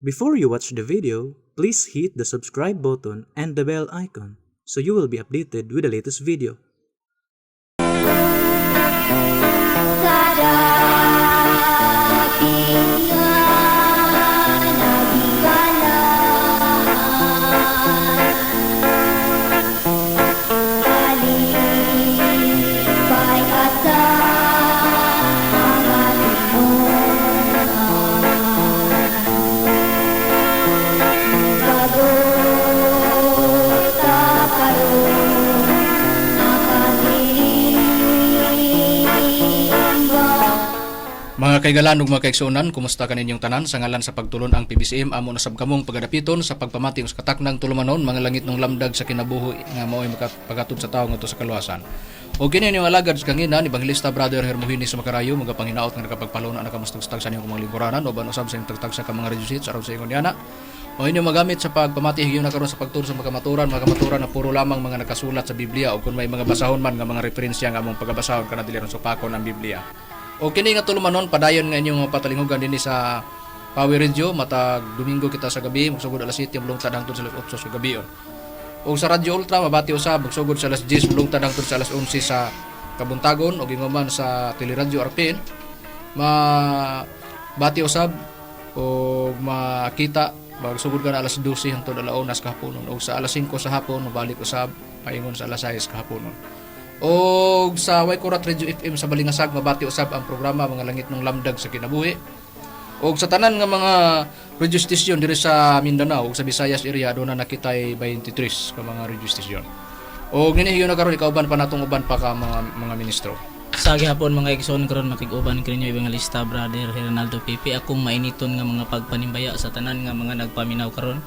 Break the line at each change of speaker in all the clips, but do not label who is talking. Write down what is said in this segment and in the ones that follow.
Before you watch the video, please hit the subscribe button and the bell icon so you will be updated with the latest video.
Mga kaigalan ug mga kaigsuonan, kumusta kaninyong tanan sa ngalan sa pagtulon ang PBCM amo na sab kamong pagadapiton sa pagpamati sa kataknang tulumanon mga langit ng lamdag sa kinabuhi nga mao'y makapagatud sa tawo ngadto sa kaluwasan. Og kini inyong alagad sa kangina ni Evangelista Brother Hermogenes Makarayo, mga panghinaot nga nakapagpaluna nakamustagstag sa inyong mga lingkuranan o usab sa inyong tagtag sa ka mga radio sets aron sa ingon niana. O inyo magamit sa pagpamati higayon na karon sa pagturo sa mga kamaturan na puro lamang mga nakasulat sa Biblia o kung may mga basahon man nga mga referensya nga among pagabasahon kana dili ron supakon ang Biblia. O kini nga tulumanon padayon nga inyong patalinghugan dinhi sa Power Radio matag Domingo kita sa gabi magsugod alas 7 mulungtad hangtod sa alas 8 sa gabi. O sa Radyo Ultra mabati usab magsugod sa alas 10 mulungtad hangtod sa alas 11 sa kabuntagon, og ingon man sa Teleradyo RPN mabati usab og makita magsugod ka na alas 12 hangtod alas 1 sa kahaponon, og sa alas 5 sa hapon mabalik usab paingon sa alas 6 kahaponon. Og sa Waikurat Radio FM sa Balingasag mabati usab ang programa Mga Langit ng Lamdag sa Kinabuhi. Og sa tanan nga mga radio station diri sa Mindanao ug sa Visayas area, aduna na kitay 23 ka mga radio station. Og nini higayon na karon ikauban pa natong uban pa ka mga ministro.
Sa gihapon, mga igsoon, karon makig-uban kaninyo Evangelista Brother Hernaldo Pipi. Akong mainiton nga mga pagpanimbaya sa tanan nga mga nagpaminaw karon.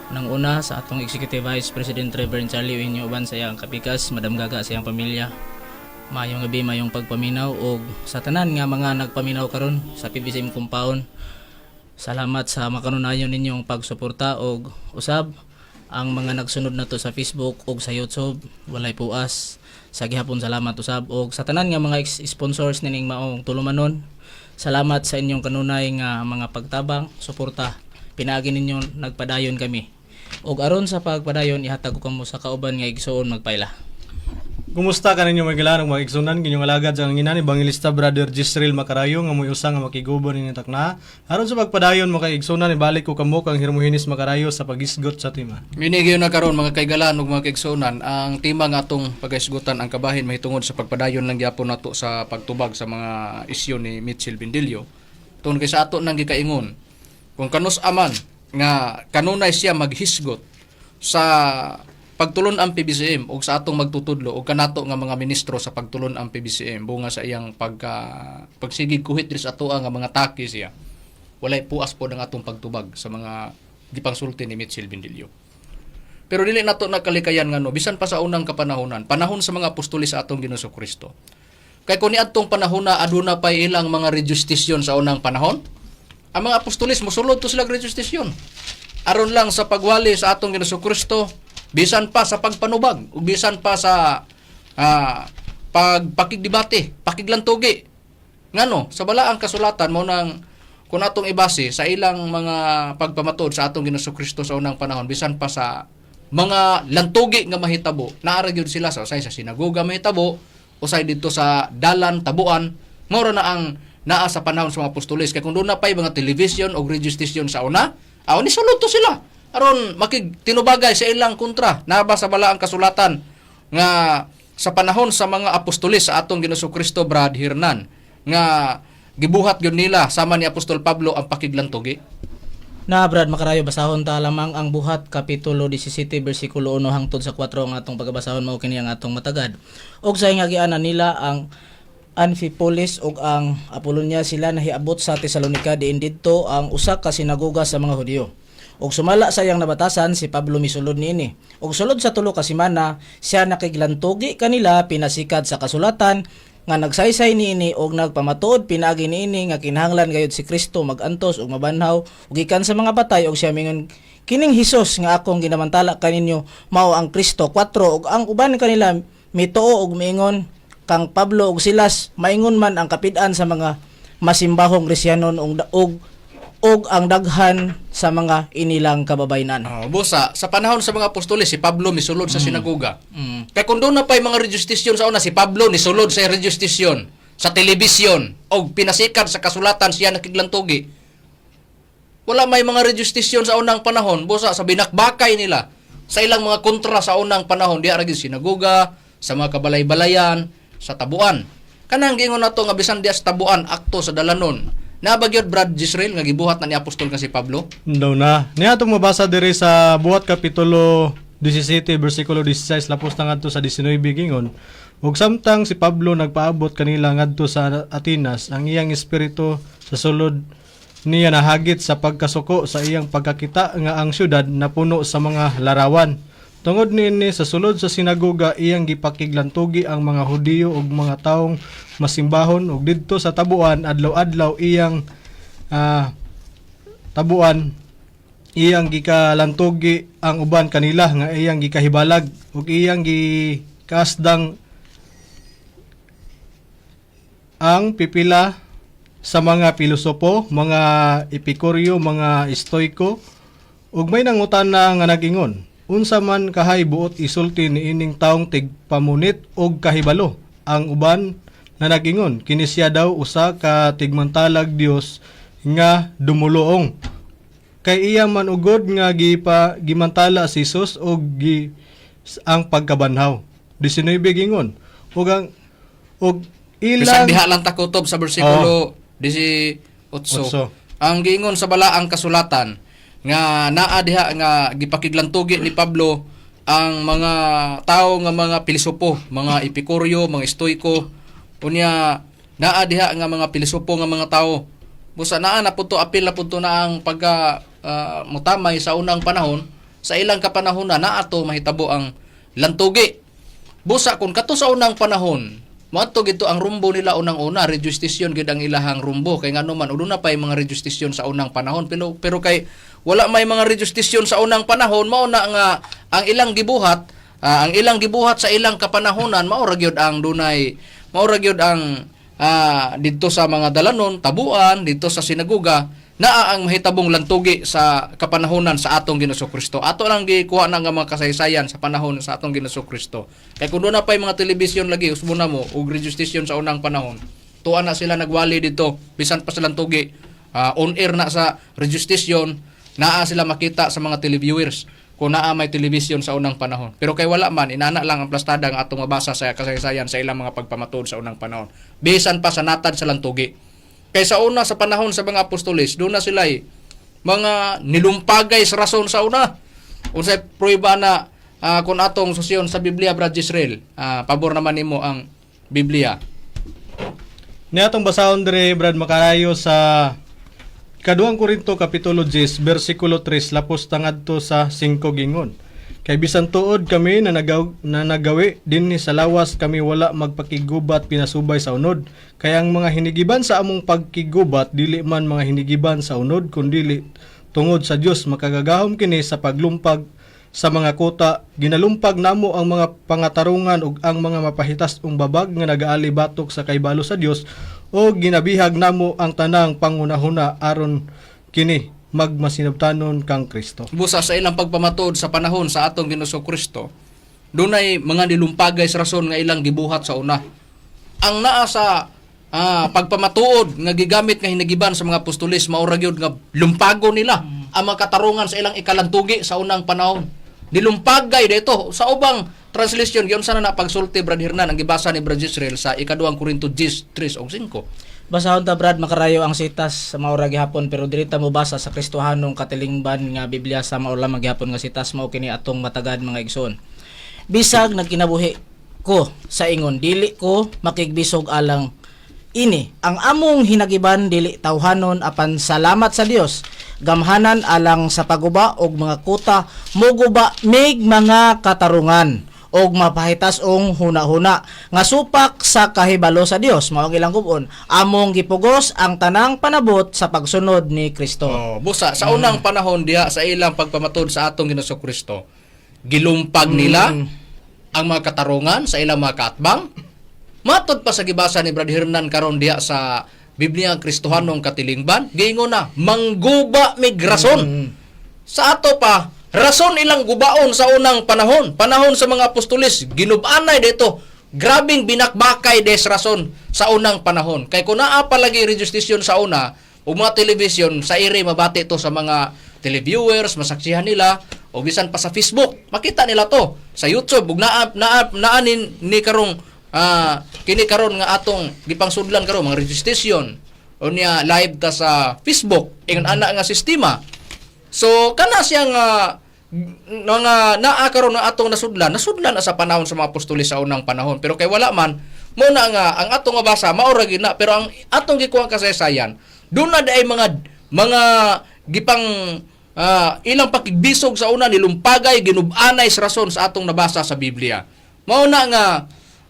Nang una sa atong Executive Vice President Reverend Charlie Eugenio uban sa iyang kapikas Madam Gaga sa iyang pamilya. Maayong gabi, maayong pagpaminaw, og sa tanan nga mga nagpaminaw karon sa PBCM compound. Salamat sa makanunayon ninyong pagsuporta, og usab ang mga nagsunod nato sa Facebook og sa YouTube, walay puas. Sa gihapon, salamat usab, og sa tanan nga mga sponsors nining maong tulumanon. Salamat sa inyong kanunay nga mga pagtabang, suporta. Pinaagi ninyo nagpadayon kami. Og aron sa pagpadayon, ihatag ko kamo sa kauban nga igsoon magpaila.
Kumusta kaninyo, mga kaigalan ug mga igsunan? Inyong alagad sa kanginan, Evangelista Brother Jisreel Makarayo, nga mo'y usa nga makiguban ninyo takna. Aron sa pagpadayon, mga igsunan, ibalik ko kamo kang Hermogenes Makarayo sa paghisgot sa tema.
Mini gyud na karon, mga kaigalan ug mga kaigsuonan, ang tema nga atong paghisgutan ang kabahin mahitungod sa pagpadayon lang gyapon nato sa pagtubag sa mga isyu ni Mitchell Bendillo. Tungod kay sa ato nang gikaingon, kung kanus aman nga kanunay siya maghisgot sa pagtulon ang PBCM ug sa atong magtutudlo ug kanato nga mga ministro sa pagtulon ang PBCM bunga sa iyang pagka pagsigig kuhit diri sa atoa nga mga taki siya, walay puas po ang atong pagtubag sa mga gipangsulti ni Mitchell Bendillo. Pero dili nato nakalikayan nga no, bisan pa sa unang kapanahonan, panahon sa mga apostoles sa atong Ginoong Kristo. Kay kung niadtong panahon na aduna pa ilang mga radio station sa unang panahon, ang mga apostoles mosulod to sila radio station. Aron lang sa pagwali sa atong Ginoong Kristo, bisan pa sa pagpanubag, ug bisan pa sa pagpakigdebate, pakiglantugi. Ngano, sa balaang kasulatan mo nang kung atong ibase sa ilang mga pagpamatuod sa atong Ginoong Kristo sa unang panahon, bisan pa sa mga lantugi nga mahitabo, naara gyud sila sa usay sa sinagoga mahitabo, usay didto sa dalan tabuan, mao ra na ang naa sa panahon sa mga apostoles. Kay kung doon na pa'y mga television o radio station sa una, aw ni sulod to sila aron makigtinubagay sa ilang kontra. Naa ba sa balaang kasulatan nga sa panahon sa mga apostoles sa atong Ginoong Kristo, Brad Hernan, nga gibuhat gyud nila sama ni Apostol Pablo ang pakiglantugi?
Na, Brad Makarayo, basahon ta lamang ang Buhat kapitulo 17 bersikulo 1 hangtod sa 4 ang atong pagabasahon, mao kini ang atong matagad. Og sa hingagianan nila ang Amphipolis ug ang Apollonia, sila nahiabot sa Tesalonica, diin didto ang usa ka sinagoga sa mga Hudiyo. Ug sumala sa iyang nabatasan, si Pablo misulod niini. Ug sulod sa 3 ka semana siya nakiglantugi kanila pinasikat sa kasulatan nga nagsaysay niini og nagpamatuod pinaagi niini nga kinahanglan gayud si Kristo magantos ug mabanhaw ug gikan sa mga patay, og siya mingon, "Kining Hesus nga akong ginamantala kaninyo mao ang Kristo." 4 Og ang uban kanila mituo og miingon kang Pablo ug Silas maingon man ang kapid-an sa mga masimbahong Gresyanon ug ug ang daghan sa mga inilang kababaynan.
Oh, busa, sa panahon sa mga apostoles, si Pablo misulod sa sinagoga. Kay kung doon na pa'y mga radio station sa una, si Pablo nisulod sa radio station, sa telebisyon, og pinasikat sa kasulatan siya nakiglantugi. Wala may mga radio station sa unang panahon, busa sa binakbakay nila sa ilang mga kontra sa unang panahon, diha ra gyud sinagoga, sa mga kabalay-balayan, sa tabuan. Kanang giingon nato nga bisan diha sa tabuan akto sa dalanon. Nabagyod Brad Jisrael nga gibuhat na ni apostol nga si Pablo.
Daw na. Niya atong mabasa diri sa Buhat kapitulo 17 bersikulo 16 lapos na ngadto sa 19 gingon. Ug samtang si Pablo nagpaabot kanila ngadto sa Atenas, ang iyang espiritu sa sulod niya nahagit sa pagkasuko sa iyang pagkakita nga ang syudad napuno sa mga larawan. Tungod niini sa sulod sa sinagoga iyang gipakiglantugi ang mga Hudiyo ug mga taong masimbahon ug didto sa tabuan adlaw-adlaw iyang tabuan iyang gikalantugi ang uban kanila nga iyang gikahibalag ug iyang gikaasdang ang pipila sa mga pilosopo, mga epikuryo, mga estoiko ug may nangutana nga nagingon, unsa man kahay buot isulti niining taong tigpamunit og kahibalo? Ang uban na nagingon, kini siya daw usa ka tigmantalag Dios nga dumuluong, kay iya man ugod nga gipa gimantala si Jesus og gi ang pagkabanhaw. 19 gingon ug ang ug
Bisan
ilang
diha lang takutob sa bersikulo 18.
Otso.
Ang giingon sa balaang kasulatan nga naa diha nga gipakiglantugi ni Pablo ang mga tao nga mga pilosopo, mga epikuryo, mga estoiko. Unya naa diha nga mga pilosopo nga mga tao. Busa naa na pud to, apil na pud to na ang pagka mutamay sa unang panahon, sa ilang kapanahon na naa to mahitabo ang lantugi. Busa kung kato sa unang panahon, moadto gito ang rumbo nila unang-una, radio station gid ang ilahang rumbo kay ngano man aduna pay mga radio station sa unang panahon, pero kay wala may mga radio station sa unang panahon, mao na nga ang ilang gibuhat sa ilang kapanahonan mao ra gyud ang dunay, mao ra gyud ang didto sa mga dalanon, tabuan, didto sa sinagoga, naa ang mahitabong lantugi sa kapanahonan sa atong Ginoong Kristo. Ato lang gikuha na nga mga kasaysayan sa panahon sa atong Ginoong Kristo. Kay kun doon na pa'y mga telebisyon lagi, usbo na mo, og radio station sa unang panahon, tuwa na sila nagwali dito, bisan pa sa lantugi, on air na sa radio station, naa sila makita sa mga televiewers kung naa may television sa unang panahon. Pero kay wala man, inana lang ang plastada nga atong mabasa sa kasaysayan sa ilang mga pagpamatuod sa unang panahon. Bisan pa sa natad sa lantugi. Kay sa una sa panahon sa mga apostoles, doon na sila mga nilumpagay sa rason sa una. Unsay prueba na kung atong susyon sa Biblia, Brad Israel, pabor naman nimo ang Biblia.
Niya atong basahon dire Brad Makarayo sa Kaduang Korinto kapitulo 10 bersikulo 3 lapos tangadto sa 5 gingon. Kay bisan tuod kami na, na nagawi dinhi sa lawas, kami wala magpakigubat pinasubay sa unod. Kay ang mga hinigiban sa among pagkigubat dili man mga hinigiban sa unod kundili tungod sa Dios makagagahom kini sa paglumpag sa mga kota. Ginalumpag namo ang mga pangatarungan ug ang mga mapahitas ug babag nga nagaali batok sa kaybalo sa Dios o ginabihag namo ang tanang pangunahuna aron kini magmasinabtanon kang Kristo.
Busa sa ilang pagpamatuod sa panahon sa atong Ginoong Kristo, dunay mga nilumpagay sa rason nga ilang gibuhat sa una. Ang naa sa pagpamatuod nga gigamit nga hinagiban sa mga apostoles mao ra gyud nga lumpago nila ang mga katarungan sa ilang ikalantugi sa unang panahon. Nilumpagay dito sa ubang translation giunsa na na pagsulti, Brad Hernan, ang gibasa ni Brad Israel sa ikaduhang Korinto 10:3 ug 5.
Basahon ta, Brad Makarayo, ang sitas sa maura gihapon, pero diri ta mobasa sa Kristohanong katilingban nga Biblia sa maura gihapon nga sitas, mao kini atong matagad, mga igsoon. Bisag nagkinabuhi ko sa ingon, dili ko makigbisog alang ini. Ang among hinagiban dili tawhanon, apan salamat sa Dios gamhanan alang sa paguba og mga kuta, muguba mig mga katarungan og mapahitas ong huna-huna nga supak sa kahibalo sa Dios. Mao ang ilang gubon, among gipugos ang tanang panabot sa pagsunod ni Kristo.
Oh, busa sa unang panahon diha sa ilang pagpamatuod sa atong Ginoong Kristo, gilumpag nila ang mga katarungan sa ilang mga kaatbang. Matod pa sa gibasa ni Brad Hernan karon diha sa Biblia ang Kristohanong katilingban, giingon na mangguba mig rason. Sa ato pa, rason ilang gubaon sa unang panahon, panahon sa mga apostoles, ginubanay dito. Grabing binakbakay des rason sa unang panahon. Kay kung naa palagi radio station sa una, o mga television, sa ire mabati to sa mga televiewers, masaksihan nila, o bisan pa sa Facebook, makita nila to sa YouTube ug naa naa naa ni karong kini karon nga atong gipangsudlan karon mga radio station o niya live ta sa Facebook ingon ana nga sistema. So kana siya nga mga naa karon nga atong nasudlan, nasudlan na sa panahon sa mga apostoles sa unang panahon. Pero kay wala man, mo na nga ang atong mabasa mao ra gyud na, pero ang atong gikuha kasaysayan, doon na diay mga mga gipang ilang pakigbisog sa una nilumpagay ginubanay sa rason sa atong nabasa sa Biblia. Mao na nga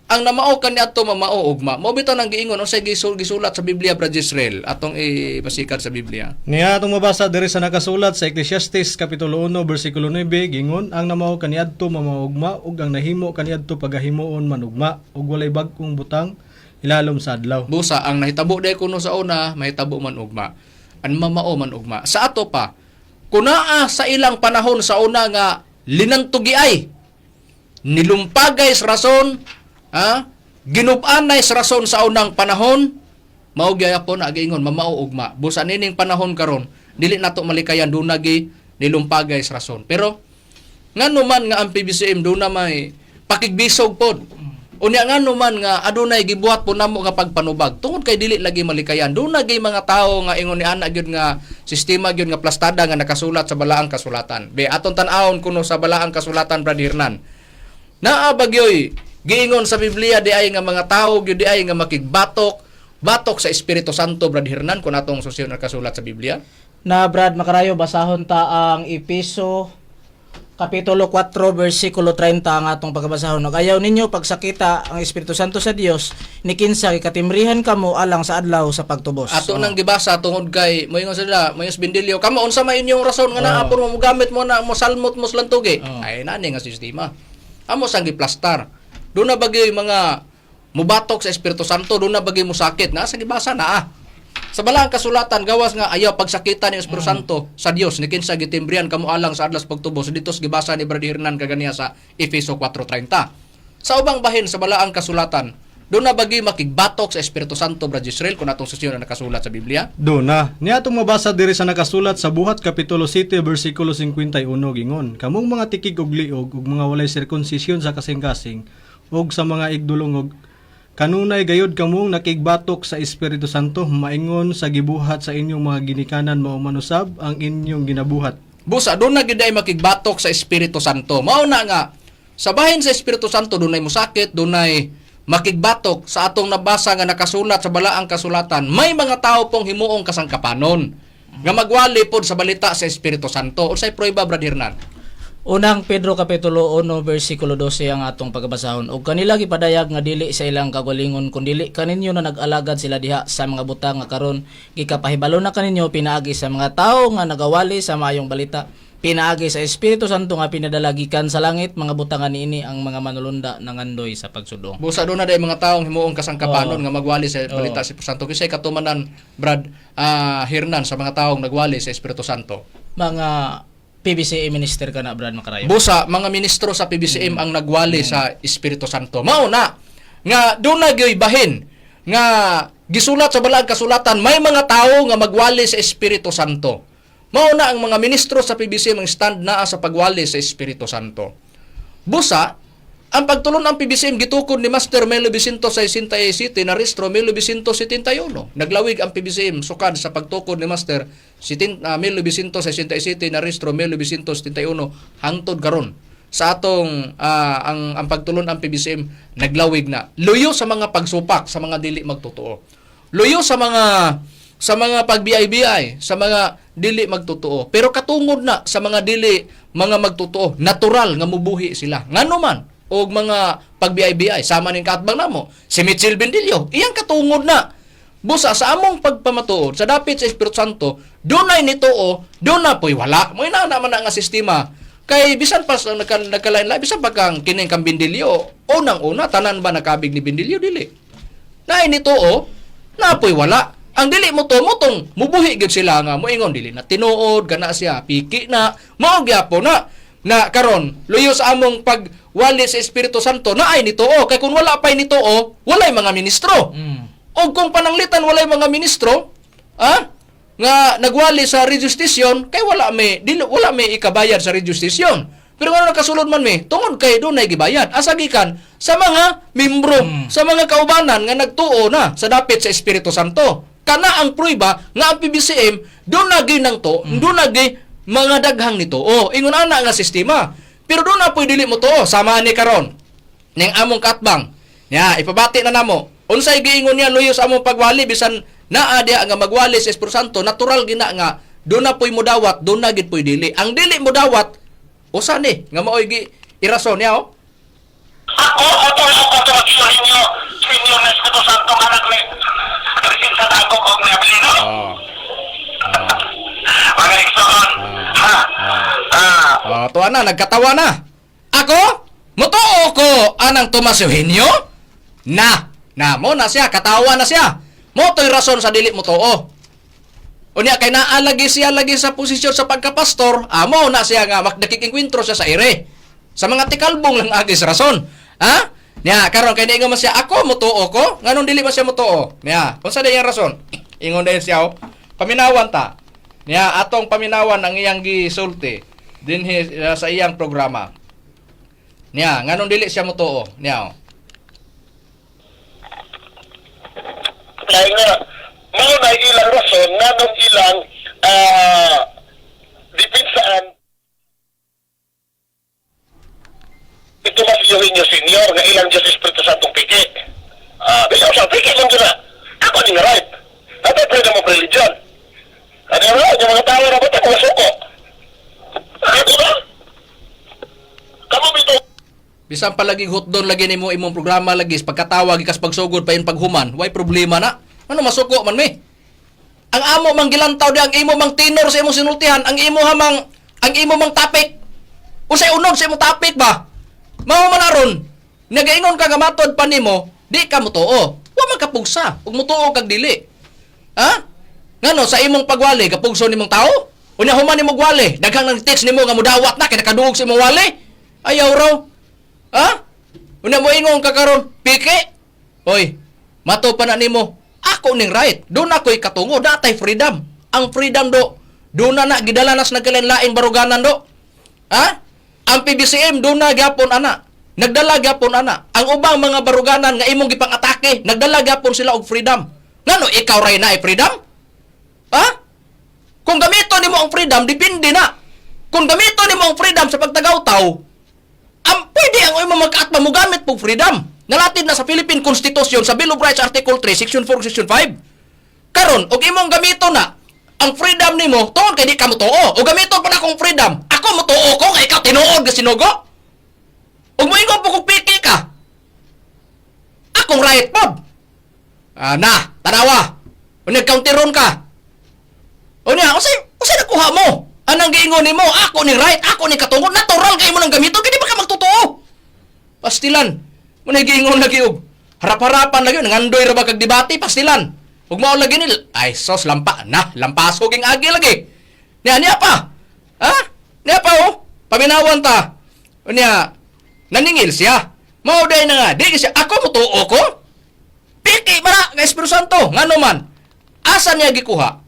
ang namao kaniadto mamao ugma. Mao bitaw nang giingon unsay gisulat sa Biblia, Brad Israel, atong ibasikan sa Biblia.
Niya atong mabasa diri sa nakasulat sa Ecclesiastes kapitulo 1 bersikulo 9, gingon ang namao kaniadto mamaugma ug ang nahimo kaniadto pagahimuon manugma ug walay bag-ong butang ilalom sa adlaw.
Busa ang nahitabo day kuno sa una, mahitabo man ugma. Ang mamao man ugma. Sa ato pa, kunaa sa ilang panahon sa una nga linantugi ay nilumpagay sa rason, ha? Ginubanay sa rason sa unang panahon, mao gyapon na giingon mamao ugma. Busa nining panahon karon, dili nato malikayan dunagi nilumpagay sa rason. Pero ngano man nga ang PBCM duna may pakigbisog pod. Unya ngano man nga adunay gibuhat po namo nga pagpanubag tungod kay dili lagi malikayan. Duna gyud mga tawo nga ingon ni ana gyud nga sistema gyud nga plastada nga nakasulat sa balaang kasulatan. Be aton tan-awon kuno sa balaang kasulatan, Brad Hernan. Naa bagyoy giingon sa Biblia di ay nga mga tawo gyud di ay nga makigbatok batok sa Espiritu Santo, Brad Hernan, kun atong susiyon nakasulat sa Biblia.
Na Brad Makarayo, basahon ta ang Epeso Kapitulo 4 versikulo 30 ang atong pagkabasahon. Ug ayaw ninyo pagsakita ang Espiritu Santo sa Dios ni kinsa gikatimrihan kamo alang sa adlaw sa pagtubos.
Ato nang gibasa tungod kay moingon sila, moingon Bindilyo, kamo unsa may inyong rason nga naa puro mo gamit mo na mo salmot mo slantugi. Ay nani nga sistema. Amo sang giplastar. Doon na bagay mga mubatok sa Espiritu Santo, doon na bagay mo sakit na sa gibasa na ah. Sa balaang kasulatan gawas nga ayaw pagsakita ni Espiritu Santo sa Dios ni kinsa gitimbrihan kamo alang sa adlas pagtubos dito sa gibasa ni Brad Hernan kaganiya sa Efeso 4:30. Sa ubang bahin sa balaang kasulatan, doon na bagi makigbatok sa Espiritu Santo, Brad Israel, kung atong susyon na nakasulat sa Biblia.
Do na. Niya atong mabasa diri sa nakasulat sa Buhat kapitulo 7 bersikulo 51, gingon kamong mga tikig og liog ug mga walay sirkunsisyon sa kasing-kasing ug sa mga igdulongog kanunay gayud kamong nakigbatok sa Espiritu Santo maingon sa gibuhat sa inyong mga ginikanan mao man usab ang inyong ginabuhat.
Busa, doon na gyud ay makigbatok sa Espiritu Santo. Mao na nga, sa bahin sa Espiritu Santo, dunay musakit, dunay makigbatok sa atong nabasa nga nakasulat sa balaang kasulatan, may mga tao pong himuong kasangkapanon nga magwali pod sa balita sa Espiritu Santo. Unsay prueba, Brad Hernan?
Unang Pedro kapitulo 1 versikulo 12 ang atong pagkabasahon. Og kanila gipadayag nga dili sa ilang kagalingon kun dili kaninyo na nag-alagad sila diha sa mga butang nga karon gikapahibalo na kaninyo pinaagi sa mga tawo nga nagawali sa maayong balita pinaagi sa Espiritu Santo nga pinadala gikan sa langit, mga butang nga niini ang mga manulunda nangandoy sa pagsudong.
Busa doon na dahil mga taong himuong kasangkapanon nga magwali sa balita sa Espiritu Santo. Kisay katumanan, Brad Hernan, sa mga taong nagwali sa Espiritu Santo?
Mga PBCA minister ka na, Brad Makarayo.
Busa, mga ministro sa PBCM ang nagwali sa Espiritu Santo. Mao na nga doon na gyoy bahin nga gisulat sa balaang kasulatan may mga tao nga magwali sa Espiritu Santo. Mao na ang mga ministro sa PBCM ang stand naa sa pagwali sa Espiritu Santo. Busa, ang pagtulon ang PBCM gitukod ni Master Melo Vicento sa Isintay City na restro 1971. Naglawig ang PBCM sukad sa pagtukod ni Master Melo Vicento sa Isintay City na restro 1971 hangtod karon. Sa atong ang pagtulon ang PBCM naglawig na. Luyo sa mga pagsupak sa mga dili magtotoo. Luyo sa mga pag-BIBI, sa mga dili magtotoo. Pero katungod na sa mga dili mga magtotoo, natural nga mubuhi sila. Ngano man og mga pag-BIBI, sama ning kaatbang namo, si Mitchell Bendillo, iyang katungod na. Busa sa among pagpamatuod, sa dapit sa Espiritu Santo, dunay nituo, doon na po'y wala. Mo ina naman na nga sistema. Kay bisan pa sa nagkalain-lain, bisan pa kang kining kang Bendillo, unang-una, tanan ba nakabig ni Bendillo? Dili. Naay nituo, napoy wala. Ang dili mo to motong mubuhi gyud sila nga moingon dili na tinuod kana siya piki na mao gyapon na na karon luyo sa among pagwali sa Espiritu Santo na ay nituo kay kung wala pay nituo walay mga ministro. Og kung pananglitan walay mga ministro, ah, nga nagwali sa radio station kay wala may dili wala may ikabayad sa radio station. Pero ngano nakasulod man mi tungod kay dunay gibayad asa gikan sa mga membro, sa mga kaubanan nga nagtuo na sa dapit sa Espiritu Santo. Kana ang prueba nga ang PBCM doon na gyud nang to, doon na gyud mga daghang nito. O, ingon ana nga sistema. Pero doon na po'y dili mo to, sama ni karon ning among katbang. Ya, ipabati na namo. Unsay giingon niya luyo sa among pagwali bisan naa diha nga magwali sa Espiritu Santo, natural gina nga doon na po'y mudawat, doon na gid po'y dili. Ang dili modawat usa ni nga maoy gi irason niya oh.
Ako, ako, ako, ako, inyo, Senyor na Espiritu Santo, anak ni Presinta Dagok og ni Abilino. Mga igsoon, ha? Ah,
Oh, tuwa na, nagkatawa na. Ako? Mutuo ko anang Tomas Eugenio? Na, na mo na siya, katawa na siya. Mo to'y rason sa dili mo tuo. Unya kay naa lagi siya lagi sa posisyon sa pagkapastor, amo na siya nga makdakikinkwentro siya sa ire. Sa mga tikalbong lang agis rason. Ha? Nya karon kay niingon man siya ako mutuo ko, nganong dili man siya mutuo? Nya, unsa day iyang rason? Ingon dayon siya oh. Paminawan ta. Nya atong paminawan ang iyang gisulti dinhi sa iyang programa. Nya, nganong dili siya mutuo? Nya. Oh.
Kaya nga, mao na ilang rason nganong ilang depensahan ito mas Eugenio Senior nga ilang Diyos Espiritu Santong piki. Ah, bisaw sa piki man dyan na. Ako ni nga right. Natay freedom of religion. Ano nga, yung mga tao na ba't mga suko? Ah, di ba? Kamu bitaw
Bisan pa lagi hotdon lagi nimo imong programa lagi pagkatawag ikas pagsugod pa paghuman, way problema na. Ano masuko man mi? Ang amo mang gilantaw di ang imo mang tinor sa imong sinultihan, ang imo hamang ang imo mang topic. Unsay unod sa imong topic ba? Mao man aron, nagaingon ka nga matod pa nimo, di ka motuo. Wa man kapugsa ug motuo kag dili. Ha? Ngano sa imong pagwali kapugso nimong tao? Unya human nimo gwali, daghang nang text nimo nga mudawat na kay nakaduog sa imong wali. Ayaw raw. Ha? Unya mo ingon ka karon, piki. Oy, mato pa na nimo. Ako ning right. Doon ako'y katungo, datay freedom. Ang freedom do, doon na na gidala nas nagkalain-laing baruganan do. Ha? Ang PBCM doon na gyapon ana. Nagdala gyapon ana. Ang ubang mga baruganan nga imong gipang-atake, nagdala gyapon sila og freedom. Ngano ikaw ray na ay freedom? Ha? Kung gamito nimo ang freedom, depende na. Kung gamito nimo ang freedom sa pagtagaw-taw, ang pwede ang imong magkaatma mo gamit pong freedom. Nalatid na sa Philippine Constitution sa Bill of Rights Article 3, Section 4, Section 5. Karon, og imong gamito na ang freedom nimo tungod kay di ka motuo. O gamito pa na akong freedom. Ako motuo ko kay ikaw tinuod ga sinugo. Ug moingon po kung piki ka. Akong right pod. Ah, na, tanawa. Unya counteron ka. Unya, unsay unsay nakuha mo? Anang giingon nimo, ako ni right, ako ni katungod, natural kay mo nang gamito, kay di ba ka magtotoo? Pastilan. Muna giingon lagi og harap-harapan lagi nangandoy ra ba kag debate pastilan. Ug mao lagi nil ay sos lampa na lampaso ging agi lagi. Niya niya pa. Ha? Niya pa oh. Paminawan ta. Unya naningil siya. Mao day na nga, di siya ako motuo ko. Piki man na nga Espiritu Santo ngano man. Asa niya gikuha?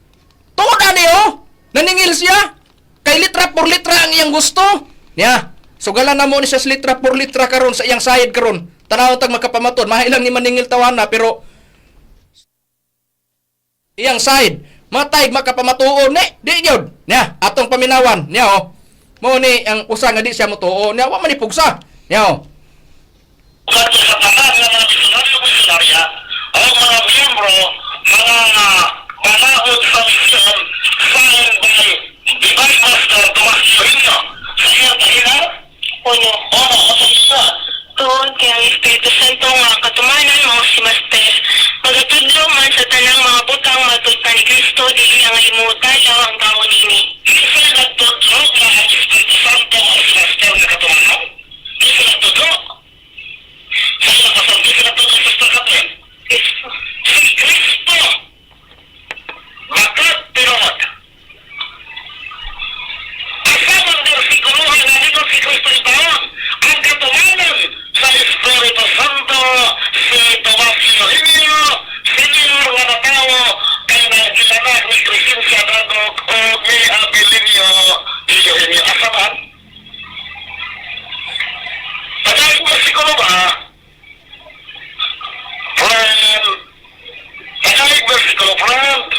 Tungod ani oh. Naningil siya. Kay litra por litra ang iyang gusto. Niya, sugalan na mo ni siya sa litra por litra karon sa iyang sayad karon. Tanaw tag makapamaton, mahilang ni maningil tawana pero iyang side matay makapamatuon ni di gyud niya atong paminawan niya oh mo ni ang usa nga di siya motuo niya wa man ni pugsa niya oh.
Kadto sa tanan nga mga misyonaryo misyonarya o mga miyembro, mga banaod sa misyon signed by Divine Master Tomas Eugenio. Sa iyang pahina?
Uno.
Ono, sa iya.
Tuon kay ang Espiritu Santo nga katumanan mao si Master. Magatudlo man sa tanang mga butang matud pa ni Kristo dili ang imutalaw ang tao nini.
Isa nagtudlo nga ang Espiritu Santo ang si Master nga katumanan? Isa nagtudlo. Sa iyang pasang, isa nagtudlo sa Sister Catherine.
Kristo.
Si Kristo! Kristo yung taon. Ang katumanan sa Espiritu Santo, si Tomas Eugenio, senior nga natawo, kay nagilanak ni Crescencia Dagok o ni Abilinio Eugenio. Asa man? Tagay versikulo ba? Friend, tagay versikulo, friend.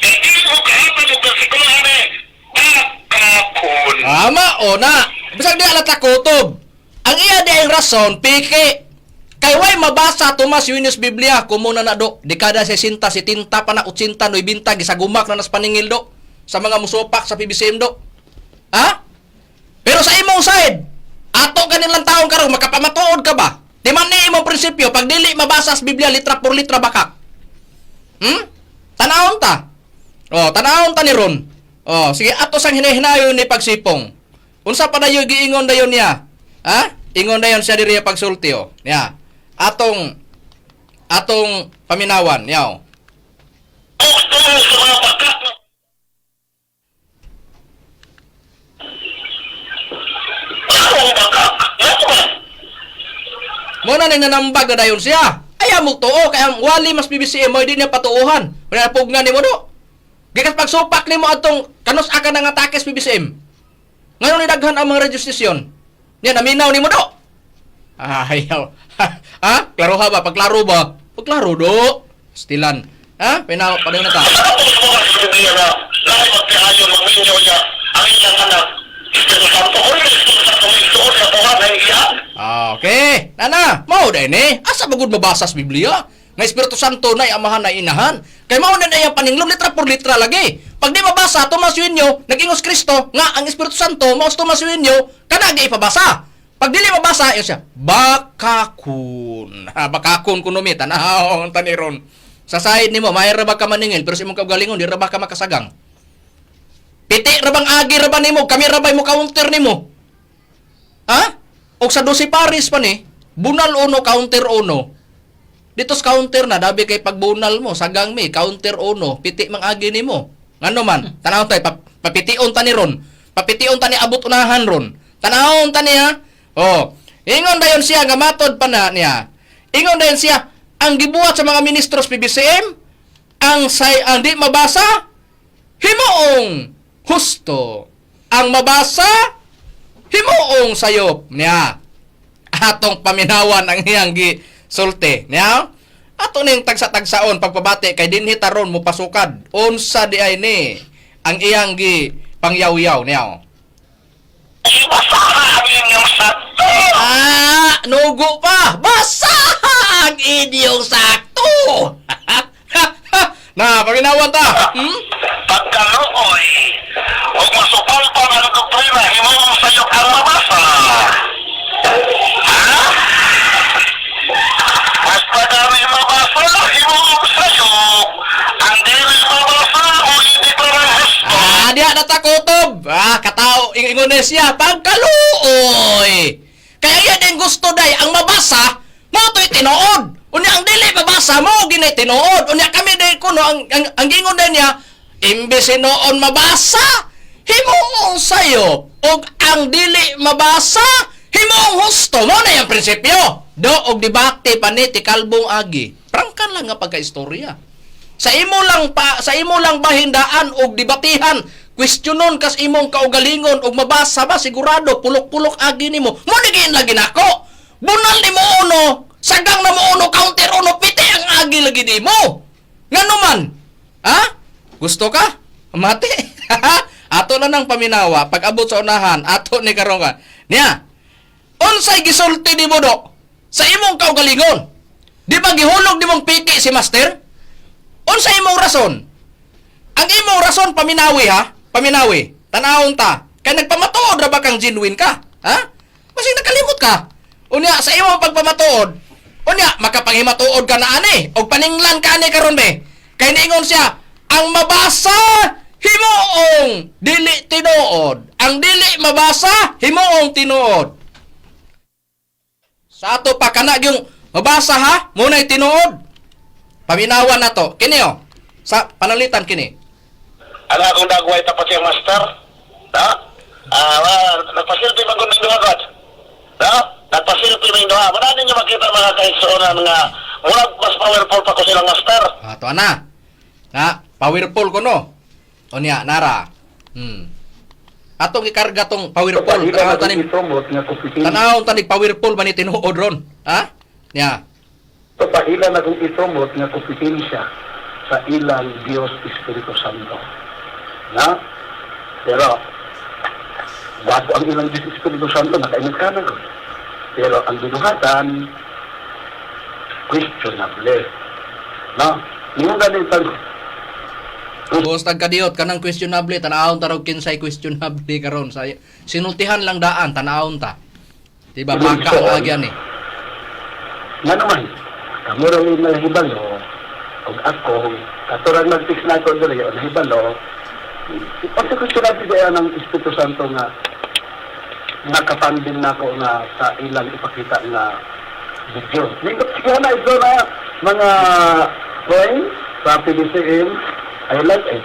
Hindi mo kahatag yung versikulo, ane, bakakun.
Tama o na. Bisag di alata kutob. Ang iya di ang rason, piki. Kay way mabasa Tomas Yunus Biblia kumo na do. Dekada 60, 70 pa na 80, 90 gisagumak na nas paningil do sa mga musupak sa PBCM do. Ha? Pero sa imong side, ato kanilang taong karon makapamatuod ka ba? Di man ni imong prinsipyo pag dili mabasa sa Biblia litra por litra bakak. Tanawon ta. Oh, tanawon ta ni Ron. Oh, sige ato sang hinahinayon ni pagsipong. Unsa pa dayon giingon dayon niya? Ha? Ingon dayon siya diri pagsulti oh. Niya. Atong atong paminawan niya. Oh.
Gusto sa mga bakak na Ako ang bakak. Ako ba?
Mo na ning nanambag na dayon siya. Ayaw mo tuo kay ang wali mas BBCM mo di niya patuohan. Wala pugnan nimo do. Gikas pagsupak nimo atong kanus aka nang atake sa PBCM. Ngayon ni daghan ang mga registration. Niya naminaw nimo do. Ayaw. Ha? Klaro ha ba? Pagklaro ba? Pagklaro do. Stilan. Ha? Pinaw padayon na ta.
Ako sa mga sa Biblia na lahi magtiayon, magminyo niya ang ilang anak. Espiritu Santo, kung yung Espiritu Santo may isuot sa tuwan ng iyan.
Okay. Nana, mao day ni. Asa ba gud mabasa sa Biblia? Nga Espiritu Santo na amahan na inahan. Kay mao na ang paninglom litra por litra lagi. Pag di mabasa Tomas Eugenio, nag-ingos Kristo nga ang Espiritu Santo mao si Tomas Eugenio kana gi ipabasa. Pag dili mabasa, yun siya, bakakun. Ha, bakakun kuno mi tanaw ang taniron. Sa side nimo, may ra ba ka maningil pero sa imong kaugalingon di ra ba ka makasagang. Piti ra bang agi ra ba nimo, kami ra ba mo counter nimo? Ha? Og sa 12 pares pa ni, bunal uno, counter uno. Dito sa counter na, dabi kay pagbunal mo, sagang mi, counter uno, piti mang agi nimo. Ngano man, tanaw tay, papitiun ta ni ron. Papitiun ta ni abot unahan ron. Tanawon ta niya. Oh, ingon dayon siya nga matod pa na niya. Ingon dayon siya, ang gibuhat sa mga ministros PBCM, ang say ang di mabasa, himuong husto. Ang mabasa, himuong sayop niya. Atong paminawan ang iyang gi sulti niya. Ato ning tagsa-tagsaon pagpabati kay dinhi taron mo pasukad. Unsa di ay ni ang iyang gi pangyaw-yaw niya.
Basaha ang inyong sakto.
Ah, nugo pa. Basa ang inyong sakto. Na, paminawan ta.
Pagkaluoy, huwag masupal pa ang doktrina, himuong sa'yo ang mabasa. Ha? Basta kami mabasa, himuong sa'yo. Ang dili mabasa, o hindi pa rin husto.
Ah, diha na ta kutob. Ah, katao ing Indonesia pagkaluoy. Kaya yan ang gusto day ang mabasa, mao to'y tinuod. Unya ang dili mabasa mao ginay tinuod. Unya kami day kuno ang gingon day niya imbes noon mabasa, himuong sayop og ang dili mabasa, himuong husto. Mao na yung prinsipyo. Do og debate pa ni ti kalbong agi. Prangkan lang nga pagkaistorya. Sa imo lang pa sa imo lang bahindaan og debatihan, questionon kas imong kaugalingon og mabasa ba sigurado pulok-pulok agi nimo. Mo ni giin lagi nako. Bunal nimo uno, sagang na mo uno, counter uno, piti ang agi lagi nimo. Ngano man? Ha? Gusto ka? Mati. Ato na nang paminawa pag abot sa unahan, ato ni karon ka. Niya. Unsay gisulti nimo do sa imong kaugalingon? Di ba gihulog nimong piki si master? Unsa imong rason? Ang imong rason paminawi ha? Paminawi. Tanawon ta. Kay nagpamatuod ra ba kang genuine ka? Ha? Basig nakalimot ka. Unya sa imong pagpamatuod, unya makapanghimatuod ka na ani og paninglan ka ani karon be. Kay niingon siya, ang mabasa himuong dili tinuod. Ang dili mabasa himuong tinuod. Sa ato pa kana yung mabasa ha, muna'y tinuod. Paminawan na to. Kini oh. Sa panalitan kini.
Ang akong dagway tapat siyang master. Ha? Ah, well, nagpasilpi man gud duha god. No? Nagpasilpi man duha. Wala ninyo makita mga kaigsuonan nga murag mas powerful pa ko silang master.
Ah, to ana. Na, powerful ko no. O niya, nara. Atong ikarga tong powerful. Tanaw tanim.
I-promote nga kompetensya.
Tanaw tanig powerful man ni tinuod ron. Ha? Niya.
Ito pa ila na kung i-promote nga kompetensya sa ilang Diyos Espiritu Santo. Na? Pero, bago ang ilang Diyos Espiritu Santo, nakainit ka na ko. Pero ang binuhatan, questionable. No? Yung ganitang
Boss tagkadiyot kanang questionable tanawon ta raw kinsay questionable karon sa sinultihan lang daan tanawon ta. Diba baka ang agyan eh.
Nga naman, kamo ra yung nahibalo, og ako, katurang nag-fix na ako diri, o nahibalo, pagka-questionable diya ng Espiritu Santo nga nakapandin na ako nga sa ilang ipakita nga video. Nindot siya na ito na mga coin sa PBCM, I like it.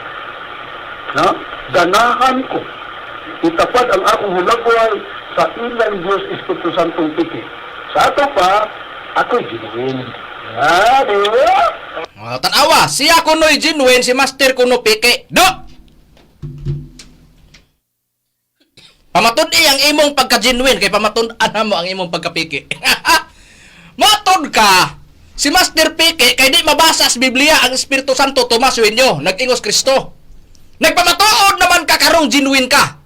No? Ganahan ko. Itapad ang akong hulagway sa ilang Diyos Espiritu Santong piki. Sa ato pa, ako'y ginuwin. Ah, di ba?
Oh, tanawa, siya kuno'y genuine, si master kuno peke. Do! Pamatud-i ang imong pagka-genuine kay pamatud-an mo ang imong pagkapiki. Matod ka si Master Peke kay di mabasa sa Biblia ang Espiritu Santo Tomas Wenyo, nag-ingos Kristo. Nagpamatuod naman ka karong genuine ka.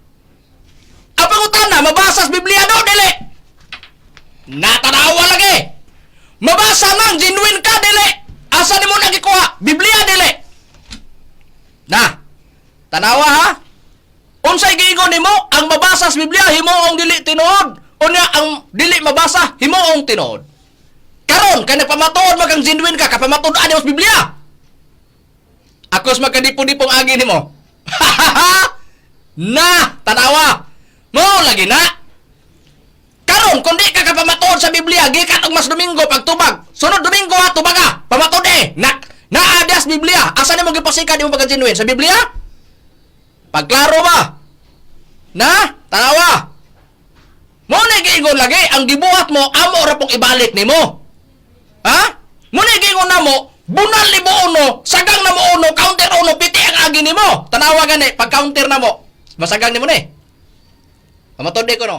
Ang pangutana, mabasa sa Biblia do dili. Natanawa lagi. Mabasa man genuine ka dili. Asa nimo nagikuha? Biblia dili. Na. Tanawa ha. Unsay giingon nimo ang mabasa sa Biblia himuong dili tinuod. Unya ang dili mabasa himuong tinuod. Karon kay nagpamatuod man kang genuine ka kapamatuod nimo sa Biblia. Akos magkadipo-dipong agi nimo. Na, tanawa. Mo lagi na. Karon kung di ka kapamatuod sa Biblia gikan og mas Domingo pagtubag. Sunod Domingo ha tubaga. Pamatuod eh. Na naa diha sa Biblia. Asa nimo gipasikan imong pagka genuine sa Biblia? Pagklaro ba? Na, tanawa. Mo na giingon lagi ang gibuhat mo amo ra pong ibalik nimo. Ha? Mo na giingon namo, bunal ni mo uno, sagang na mo uno, counter uno, piti ang agi nimo. Tanawa gani pag counter na mo. Masagang nimo ni. Pamatod eh ko no.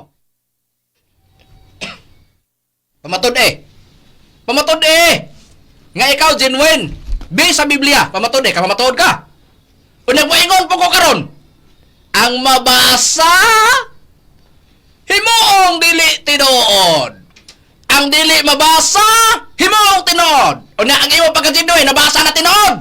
Pamatod eh. Pamatod eh. Nga ikaw genuine. Based sa Biblia, pamatod eh, kapamatuod ka. Unyag moingon po ko karon. Ang mabasa himuong dili tinuod. Ang dili mabasa himuong tinuod. Unya ang imo pagka-genuine nabasa na tinuod.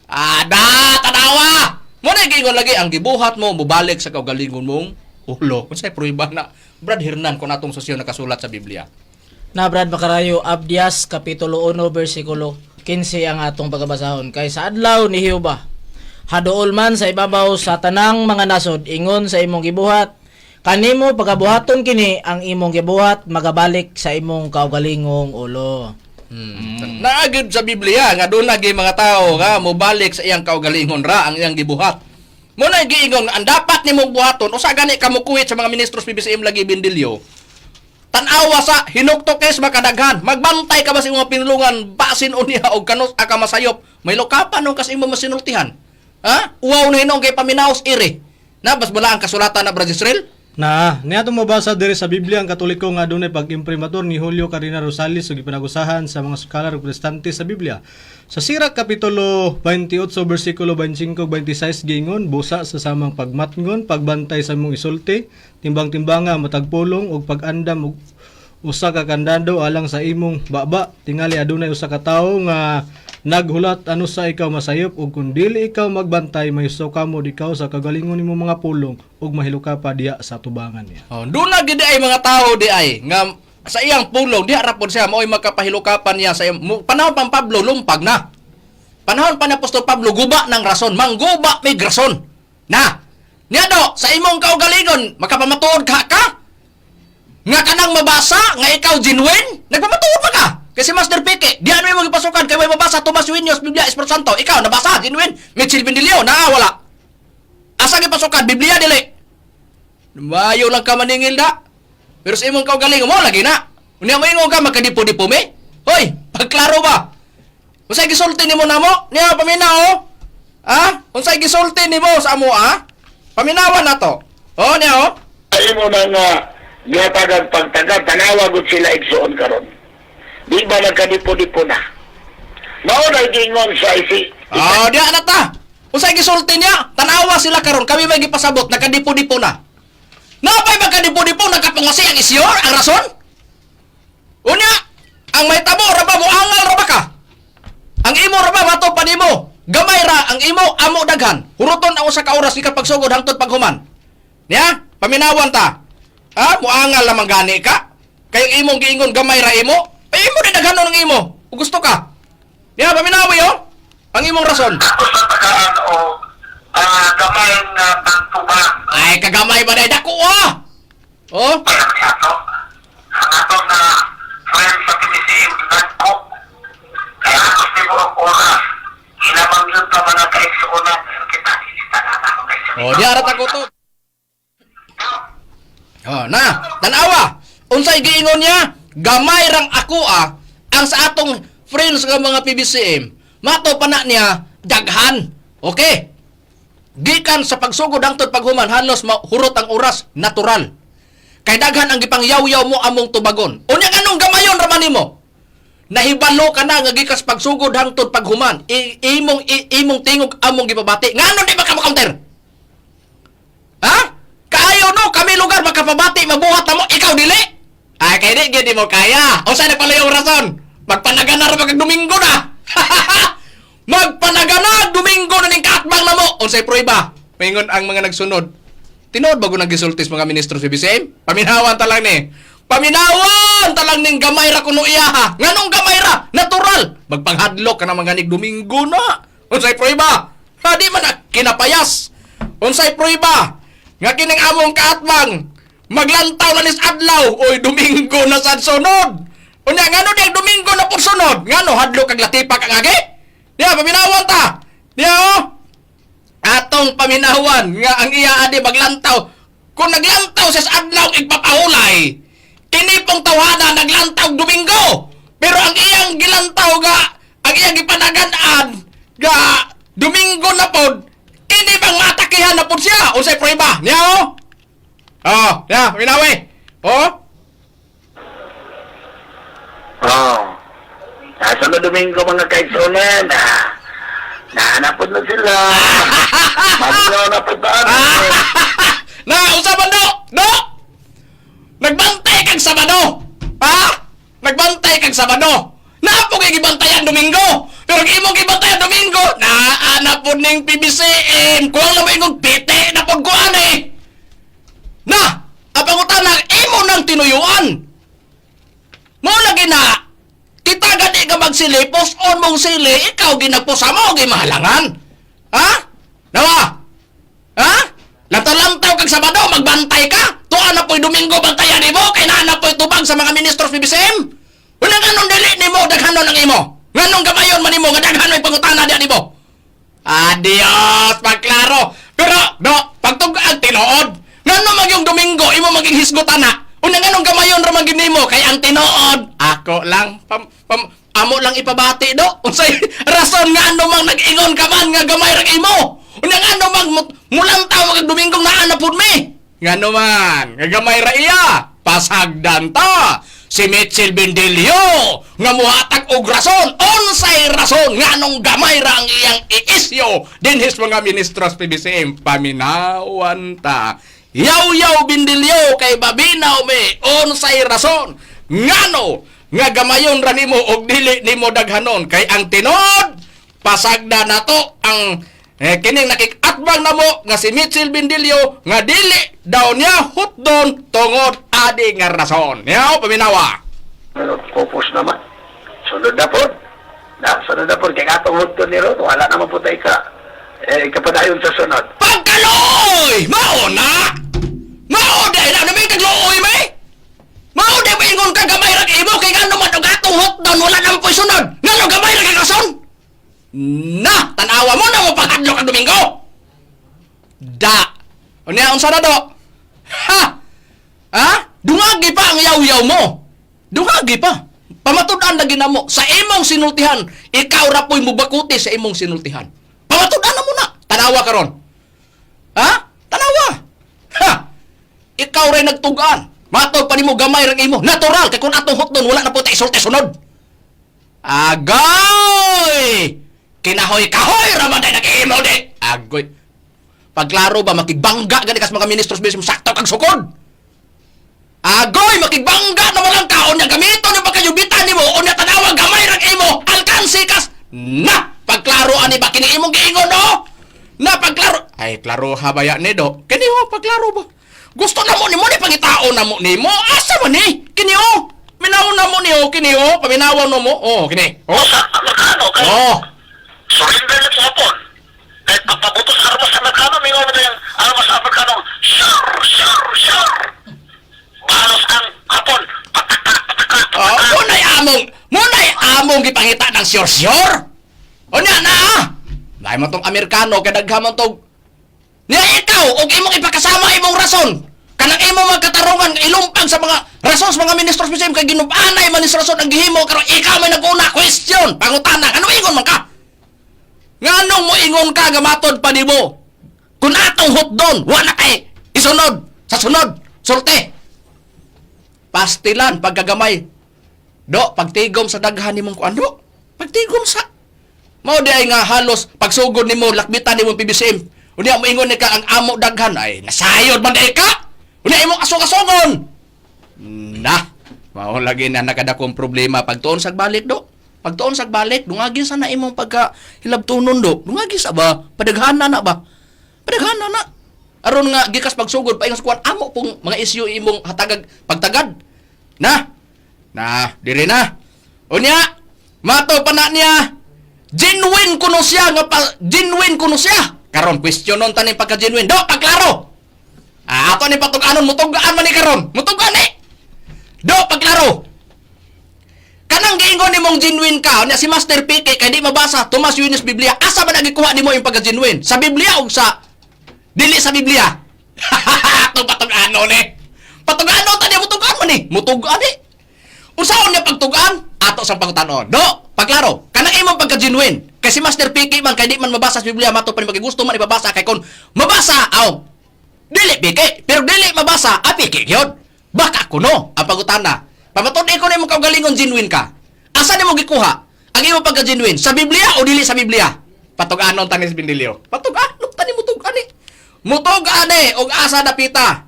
Ada tanawa. Mo na giingon lagi ang gibuhat mo mobalik sa kaugalingon mong ulo. Unsay prueba na Brad Hernan kung atong sosyo nakasulat sa Biblia.
Na Brad Makarayo, Abdias Kapitulo 1 versikulo 15 ang atong pagabasahon. Kay sa adlaw ni Jehova, haduol man sa ibabaw sa tanang mga nasod, ingon sa imong gibuhat, kanimo pagabuhaton kini ang imong gibuhat magabalik sa imong kaugalingong ulo.
Naagid sa Biblia nga doon lagi mga tao nga mobalik sa iyang kaugalingon ra ang iyang gibuhat. Mo na giingon nga ang dapat nimong buhaton usa gani ka mokuhit sa mga ministros PBCM lagi Bindilyo. Tan-awa sa hinuktok kay sa makadaghan. Magbantay ka ba sa imong pinulungan basin unya og kanus aka masayop. May lokapan nung kas imong masinultihan. Ha? Uwaw na hinuong kay paminaos iri. Na bas bala ang kasulatan na Brad Israel?
Na, niya itong mabasa diri sa Biblia ang Katoliko nga adunay pag-imprimatur ni Julio Carina Rosales ug gipanagusahan sa mga scholar ug protestante sa Biblia. Sa Sirach kapitulo 28 bersikulo 25 ug 26 giingon busa sa samang pagmatngon, pagbantay sa imong isulti, timbang-timbanga matag pulong ug pag-andam og usa ka kandado alang sa imong baba. Tingali adunay usa ka tawo nga naghulat ano sa ikaw masayop ug kun dili ikaw magbantay mayusaw kamo ikaw sa kagalingon nimo mga pulong ug mahiluka pa diya sa tubangan niya.
Oh, doon na gid ay mga tao di ay nga sa iyang pulong diha ra pod siya mao'y makapahilukapan niya sa iyang panahon pang Pablo lumpag na. Panahon pa ni Apostol Pablo guba ng rason, mangguba may rason. Na. Niya do sa imong kaugalingon makapamatuod ka ka? Nga kanang mabasa nga ikaw genuine, nagpamatuod pa ka. Kasi Master Peke, diyan mo imong gipasukan kay may mabasa Tomas Winyos Biblia Espiritu Santo. Ikaw nabasa genuine, Mitchell Bendilio naa wala. Asa gipasukan Biblia dili. Mayo lang ka maningil da. Pero sa imong kaugalingon mo lagi na. Unya moingon ka magkadipo-dipo mi? Hoy, pagklaro ba? Unsay gisulti nimo namo? Niya paminaw oh. Ha? Unsay gisulti nimo sa amo ah? Paminawan na to. Oh, niya oh.
Imo na nga gihatagan pagtagad, tanawa gud sila igsuon karon. Di ba nagkadipo-dipo na? Mao na giingon sa isi.
Oh, diya na ta. Unsay gisulti niya? Tanawa sila karon, kami may gipasabot nagkadipo-dipo na. Napay magkadipo-dipo nagkapangasi ang isyor, ang rason? Unya, ang may tabo ra ba moangal ra ba ka? Ang imo ra ba mato pa nimo? Gamay ra ang imo amo daghan. Huruton ang usa ka oras gikan pagsugod hangtod paghuman. Niya, paminawan ta. Ha, moangal lamang gani ka. Kay ang imong giingon gamay ra imo, ay imo di daghanon ang imo. Ug gusto ka. Niya, paminawi oh. Ang imong rason.
Ako sa tagaan o gamay nga pagtubang.
Ay, kagamay ba na dako ah! Oh?
Ato, ang ato na friend sa PBCM, nagko. Kaya ako sa ang oras. Ilamang yun pa mga kaigsuonan. Kita, na ako kay
Oh, di arat ako to. Oh, na, tanawa. Unsay giingon niya? Gamay rang ako ah ang sa atong friends nga mga PBCM. Mato pa na niya daghan. Okay. Gikan sa pagsugod hangtod paghuman halos mahurot ang oras natural. Kay daghan ang gipangyaw-yaw mo among tubagon. Unya nganong gamayon ra man nimo? Nahibalo ka na nga gikas pagsugod hangtod paghuman. Imong tingog among gipabati. Ngano di ba ka mo-counter? Ha? Kaayo no, kami lugar makapabati, mabuhat na mo, ikaw dili. Ay, kay di, gidi mo kaya. O saan pala yung rason? Magpanagana ra magag Domingo na. Magpanagana, Domingo na ning kaatbang na mo. Unsay prueba? Maingon ang mga nagsunod. Tinuod bago naggisultis mga ministro sa BCM? Paminawan ta lang ni. Paminawan ta lang ning gamay ra kuno iya ha. Nganong gamay ra? Natural. Magpanghadlok ka na mga nig Domingo na. Unsay prueba? Ha, di man na kinapayas. Unsay prueba? Nga kining among kaatbang maglantaw na nis adlaw oy Domingo na sad sunod. Unya ngano diyang Domingo na pud sunod? Ngano hadlok kag latipak ang agi? Diya paminawan ta. Diya oh. Atong paminawan nga ang iya adi maglantaw. Kung naglantaw siya sa adlaw igpapahulay. Kini pong tawhana naglantaw Domingo. Pero ang iyang gilantaw nga ang iyang gipanagan-an nga Domingo na pod kini bang matakihan na pod siya unsay prueba niya oh. Oh, ya, minawi. Oh,
Oh. Nasa na Domingo mga kaigsuonan. Na, nahanapod na sila. Maglaw na po tayo.
Na unsa man do? Do. Nagbantay kag Sabado. Ha? Nagbantay kag Sabado. Naapo kay gibantayan Domingo. Pero ang imong gibantayan Domingo, naa na pod ning PBCM. Kulang na mo ingong piti na pod kuan eh. Na, ang pangutana imo nang tinuyuan. Mo lagi na kita gani ka magsili, post on mong sili, ikaw ginagposa mo, gimahalangan. Ha? Nawa? Ha? Lantaw-lantaw kag Sabado, magbantay ka. Tuan na po'y Domingo, bantayan nimo, kay naa na po'y tubag sa mga ministros BBCM. Unang anong dili nimo, daghanon ang imo. Nganong gamayon man nimo, nga daghanon pangutana diya nimo. Adios, pagklaro. Pero, no, pagtug-ang tinuod. Ngano mag yung Domingo, imo maging hisgutan na. Unang anong gamayon ra man gid nimo kay ang tinuod. Ako lang amo lang ipabati do. Unsay rason nga ano mang nag-ingon ka man nga gamay ra imo. Unang ano mang mulantaw mag Domingo naa na pud mi. Ngano man, nga gamay ra iya. Pasagdan ta. Si Mitchell Bendelio nga muhatag og rason, unsay rason nganong gamay ra ang iyang iisyo dinhis mga ministros PBCM paminawan ta. Yaw-yaw Bendelio kay babinaw me unsay rason ngano nga gamayon ra nimo og dili nimo daghanon kay ang tinod pasagda nato ang kining nakikatbang namo nga si Mitchell Bendelio nga dili daw niya hutdon tungod adi nga rason. Yaw paminawa.
Pero focus naman. Sunod na po. Na, sunod na po. Kaya katong hutdo ni Ron, wala naman po tayo ka. Eh, ikapadayon sa sunod.
Pagkaloy! Mao na! Mao dahil na may kagluoy may! Mao di ingon ka gamay ra kay imo kay ngano man og atong hotdog wala naman po'y sunod. Ngano gamay ra kay rason? Na, tan-awa mo na mo panghadlok ang Domingo. Da. Unya unsa na do? Ha! Ha? Dungagi pa ang yaw-yaw mo. Dungagi pa. Pamatud-an lagi namo sa imong sinultihan, ikaw ra po'y mubakuti sa imong sinultihan. Pamatud-an na mo na. Tanawa karon. Ha? Tanawa. Ha! Ikaw ray nagtugaan. Matod pa nimo gamay rang imo. Natural kay kung atong hotdon wala na po ta isulti sunod. Agoy! Kinahoy kahoy ra man day nag-imo di. Agoy. Pagklaro ba makigbangga gani kas mga ministros mismo sakto kag sukod. Agoy, makigbangga na walang kaon niya gamito niyo pagkayubitan nimo unya tanawa gamay rang imo alkansi kas na pagklaro ani ba kini imong giingon no? Na pagklaro ay klaro ha baya ni do kini ho pagklaro ba gusto na mo nimo ni pangitao na mo nimo asa man ni kini oh minaw na mo ni oh kini oh paminaw no mo oh kini oh.
Sa Amerikano, kay
Oh.
surrender na sa Hapon. Kahit pagpabutos armas sa Amerikano, mingaw mo na yung armas sa Amerikano, sure, sure, sure. Balos ang Hapon, pataka, pataka,
Oh,
pataka.
muna'y among gipangita ng sure-sure. O niya na ah. Dahil mo tong Amerikano, kay daghan man tong. Niya ikaw, og imong ipakasama imong rason. Kanang imong mga katarungan, ilumpang sa mga rason sa mga ministros mismo, kay ginubanay man ni sa rason ang gihimo, karon ikaw may nag-una, question, pangutana, ano ingon man ka? Nganong mo ingon ka, nga matod pa nimo? Kung atong hotdon, wala kay isunod, sa sunod, sulte. Pastilan, pagkagamay. Do, pagtigom sa daghan nimong kuan do. Pagtigom sa mao di ay nga halos pagsugod nimo lakbitan nimo PBCM. Unya moingon ni ka ang amo daghan ay nasayod man di ka. Unya imong asong-asongon. Na, mao lagi na nakadakong problema pagtuon sa balik do. Pagtuon sa balik dungagi sa na imong pagka hilabtunon do. Dungagi sa ba padaghana na ba? Padaghana na. Aron nga gikas pagsugod paingon sa kuan amo pong mga isyu imong hatagag pagtagad. Na. Na, dire na. Unya, mato pa na niya. Genuine kuno siya nga pa, genuine kuno siya. Karon questionon ta ni pagka genuine. Do, pagklaro. Ah, ato ni patug-anon mutug-an man ni karon. Mutug-an ni. Do, pagklaro. Kanang giingon nimong genuine ka, unya si Master PK kay di mabasa Tomas Yunis Biblia. Asa man nagikuha nimo yung pagka genuine? Sa Biblia og sa dili sa Biblia? Ato patug-ano ni. Patug-ano ta niya mutug-an man ni. Mutug-an ni. Unsaon niya pagtugaan? Ato sa pangutanon. Do, pagklaro. Kanang imong pagka-genuine. Kay si Master PK man kay di man mabasa sa Biblia mato pa ni gusto man ibabasa kay kon mabasa aw. Dili PK, pero dili mabasa a PK gyud. Baka kuno ang pangutana. Pamatud-i ko nimo kaugalingon genuine ka. Asa nimo gikuha ang imong pagka-genuine? Sa Biblia o dili sa Biblia? Patug-anon tanis Bindilyo. Patug-anon tani mutug-an ni. Mutug-an eh og asa dapita.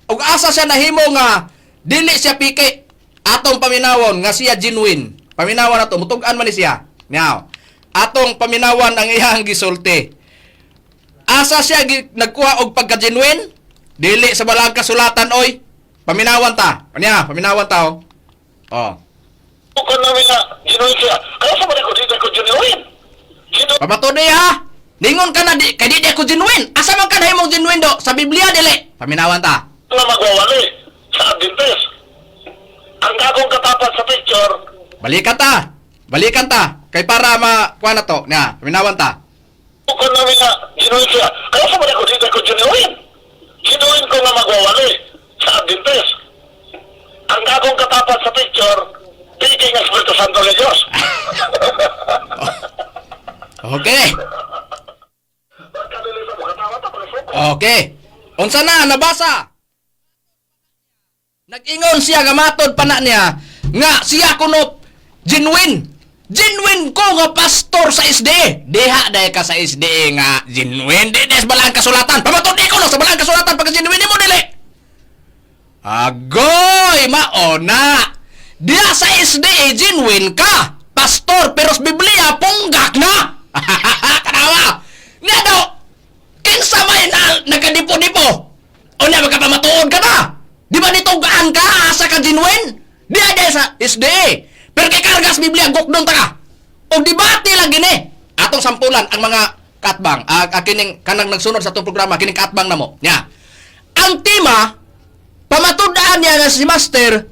Og asa siya nahimo nga dili siya piki atong paminawon nga siya genuine. Paminawan nato mutug-an man ni siya. Now, atong paminawan ang iyang gisulti. Asa siya nagkuha og pagka-genuine? Dili sa balang kasulatan oy. Paminawan ta. Anya, paminawan ta oh. Oh.
Kung namin na genuine siya, kaya sa mga ko dito ko genuine. Genuine
Pamatuloy ha. Ningon ka na di kay di ako genuine. Asa man ka nahimong genuine do? Sa Biblia dili. Paminawan ta.
na magwawali sa Adventist. Ang gagong katapat sa picture,
Balikan ta. Balikan ta. Kay para ma kuha na to. Nya, paminawan ta.
kung namin na genuine siya, kaya sa mga ko dito ko genuine. Genuine ko nga magwawali sa Adventist. Ang gagong katapat sa picture, piki ng Espiritu Santo ng Diyos.
Okay.
Pagkalili sa mukha, tawa ta, pagkasuko.
Okay. Unsa na nabasa? Nag-ingon siya nga matod pa na niya nga siya kuno genuine. Genuine ko nga pastor sa SDA. Diha dahil ka sa SDA nga genuine. Di des balang kasulatan. Pamatod ko no sa balang kasulatan pagka genuine mo dili. Agoy, maona. Diha sa SDA genuine ka. Pastor pero sa Biblia punggak na. Kanawa. Nga daw kinsa may na nagkadipo-dipo. O niya magkapamatuod ka na. Di ba nitugaan ka asa ka genuine? Di ay sa SDA. Pero kay kargas Biblia gukdon ta ka. Og debate lang gini. Atong sampulan ang mga katbang, kining kanang nagsunod sa atong programa kining katbang namo. Nya. Ang tema pamatud-an niya nga si Master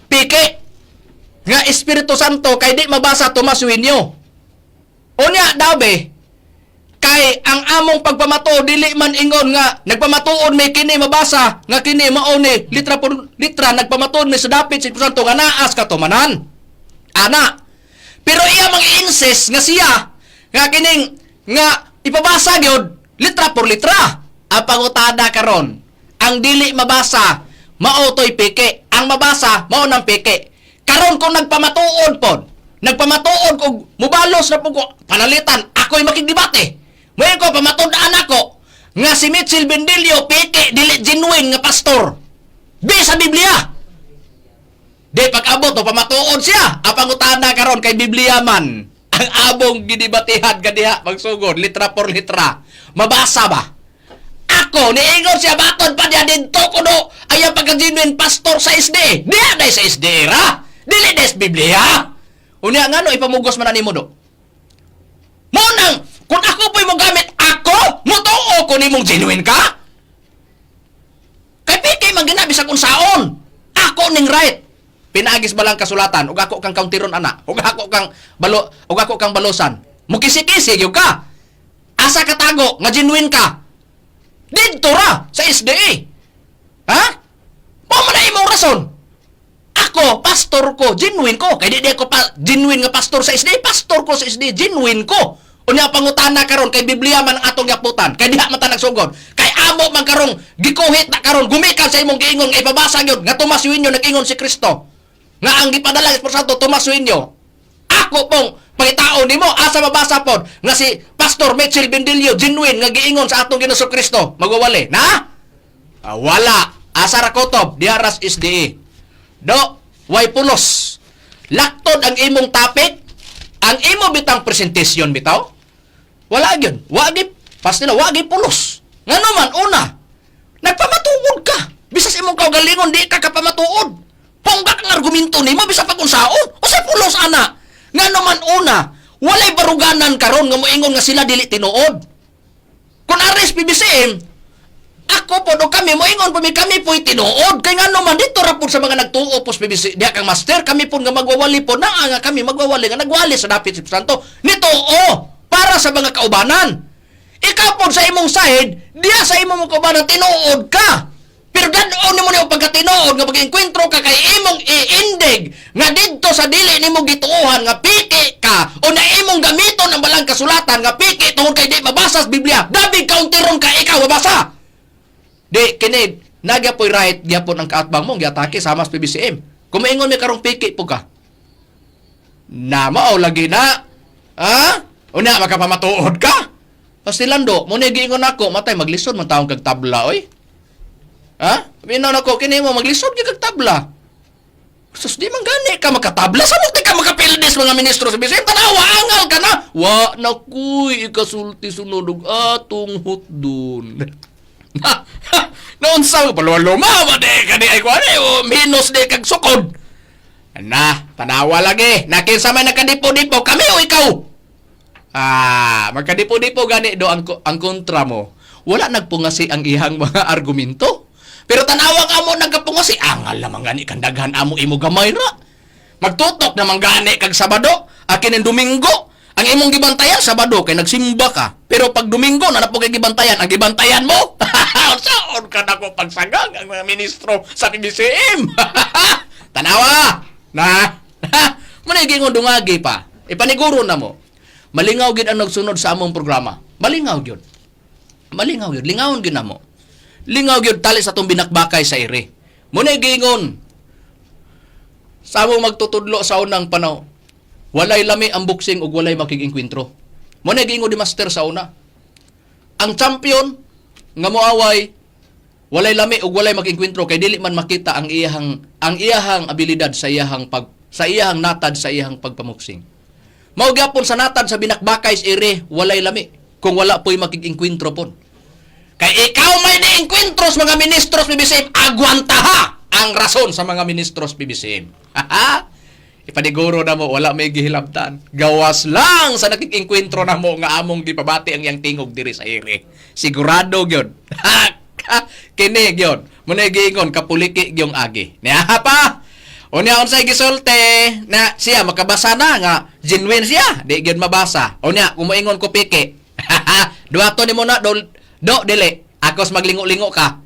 Pike nga Espiritu Santo kay di mabasa Tomas Eugenio. Unya daw be, Kay ang among pagpamatuod dili man ingon nga nagpamatuod may kini mabasa nga kini mao ni litra por litra, nagpamatuod may sa dapit sa Espiritu Santo nga naas katumanan. Ana. Pero iya mang insist nga siya nga kining nga ipabasa gyud litra por litra. Ang pangutada karon, ang dili mabasa mao toy peke, ang mabasa mao nang peke. Karon kung nagpamatuod pod, nagpamatuod og mubalos na pud ko panalitan, ako'y makigdebate. Moingon ko, pamatud-an ako nga si Mitchell Bendilio peke, dili genuine nga pastor. Di sa Biblia. Di pag-abot o pamatuod siya. Ang pangutana karon, kay Biblia man ang among gidibatihan kadiha magsugod, litra por litra. Mabasa ba? Ako, niingon siya baton pa niya didto kuno ay ang pagka-genuine pastor sa SDA. Diha day sa SDA ra. Dili des Biblia. Unya ngano ipamugos man nimo do? Mo nang kung ako po'y mo gamit ako, mutuo ko nimong genuine ka? Kay peke man gina bisag unsaon. Ako ning right. Pinaagis ba lang kasulatan ug ako kang counteron ana, ug ako kang balo, ug ako kang balosan. Mukisi-kisi gyud ka. Asa katago nga genuine ka? Didto ra sa SDA. Ha? Mao man na imong rason. Ako, pastor ko, genuine ko. Kay di di ako pa, genuine nga pastor sa SDA, pastor ko sa SDA, genuine ko. Unya pangutana karon, kay Biblia man ang atong yaputan, kay diha man ta nagsugod. Kay amo man karong gikuhit na karon gumikan sa imong giingon nga ipabasa gyud nga Tomas Eugenio nag-ingon si Kristo. Nga ang gipadala sa Espiritu Santo Tomas Eugenio. Ako pong pangitaon nimo asa mabasa pod nga si Pastor Mitchell Bendilio genuine nga giingon sa atong Ginoong Kristo magwawali na? Ah, wala. Asa ra kutob? Diha ras SDA. Do, way pulos. Laktod ang imong topic, ang imo bitang presentation bitaw. Wala gyud. Wa gyud pastila, wa gyud pulos. Ngano man una, nagpamatuod ka. Bisas imong kaugalingon di ka kapamatuod. Ponggak ang argumento nimo bisa pag unsaon. Usay pulos ana? Ngano man una, walay baruganan karon nga moingon nga sila dili tinuod. Kung ares PBCM, ako po do kami moingon po mi kami po'y tinuod kay ngano man dito ra pud sa mga nagtuo po sa PBC diha kang master, kami po nga magwawali po naa nga kami magwawali nga nagwali sa dapit sa Santo nituo para sa mga kaubanan. Ikaw po sa imong side diha sa imong mga kaubanan, tinuod ka, pero dad-on nimo niyo pagkatinuod nga pag-enkwentro ka kay imong iindig nga didto sa dili nimo gituohan nga piki ka o na imong gamiton ang balang kasulatan nga piki tungod kay di mabasa sa Biblia. Dabig counteron ka, ikaw mabasa. Di kini nagya po'y right gyapon ang kaatbang mo giatake sama sa PBCM. Kung maingon mi karong piki po ka. Na mao lagi na. Ha? Unya makapamatuod ka. Pastilando, mo ni giingon ako, matay maglisod man taong kag tabla oy. Ha? Binaw nako kini mo maglisod gyud kag tabla. Sus, di man gani ka makatabla. Sa mo ka makapildes mga ministro sa BCM. Tanawa, angal ka na. Wa na kuy ikasulti sunod og atong hutdon. Noon sa paluwa-luma, di ka di ay kuwan eh, o, minus di kag sukod. Na, tanawa lagi. Nakinsa may nakadipo-dipo, kami o ikaw? Ah, magkadipo-dipo gani do ang kontra mo. Wala nagpungasi ang ihang mga argumento. Pero tanawa ka mo nagkapungasi, angal naman gani kang daghan amo imo gamay ra. Magtutok naman gani kag Sabado, akin ang Domingo. Ang imong gibantayan Sabado kay nagsimba ka. Pero pag Domingo na napo kay gibantayan, ang gibantayan mo. Saon ka nako pagsagang ang mga ministro sa PBCM. Tanawa. Na. Muna gingon dungagi pa. Ipaniguro na mo. Malingaw gid ang nagsunod sa among programa. Malingaw gyud. Malingaw gyud. Lingawon gyud namo. Lingaw gyud tali sa atong binakbakay sa ere. Muna gingon sa among magtutudlo sa unang panaw. Walay lami ang boxing ug walay makig-engkwentro. Muna giingon ni Master sa una. Ang champion nga moaway walay lami ug walay makig-engkwentro kay dili man makita ang iyahang abilidad sa iyahang natad sa iyahang pagpamuksing. Mao gyapon sa natad sa binakbakay sa ere, walay lami kung wala po'y makig-engkwentro pon. Kay ikaw may niengkwentro sa mga ministros PBCM, agwanta ha ang rason sa mga ministros PBCM. Ipaniguro na mo, wala may gihilabtan. Gawas lang sa nakikengkwentro na mo nga among gipabati ang iyang tingog diri sa ere. Sigurado gyud. Kini gyud. Muna giingon kapuliki gyung agi. Niya pa. Unya unsay gisulti na siya makabasa na nga genuine siya, di gyud mabasa. Unya kung moingon ko piki. Duhaton nimo na do, do dili. Akos maglingo-lingo ka.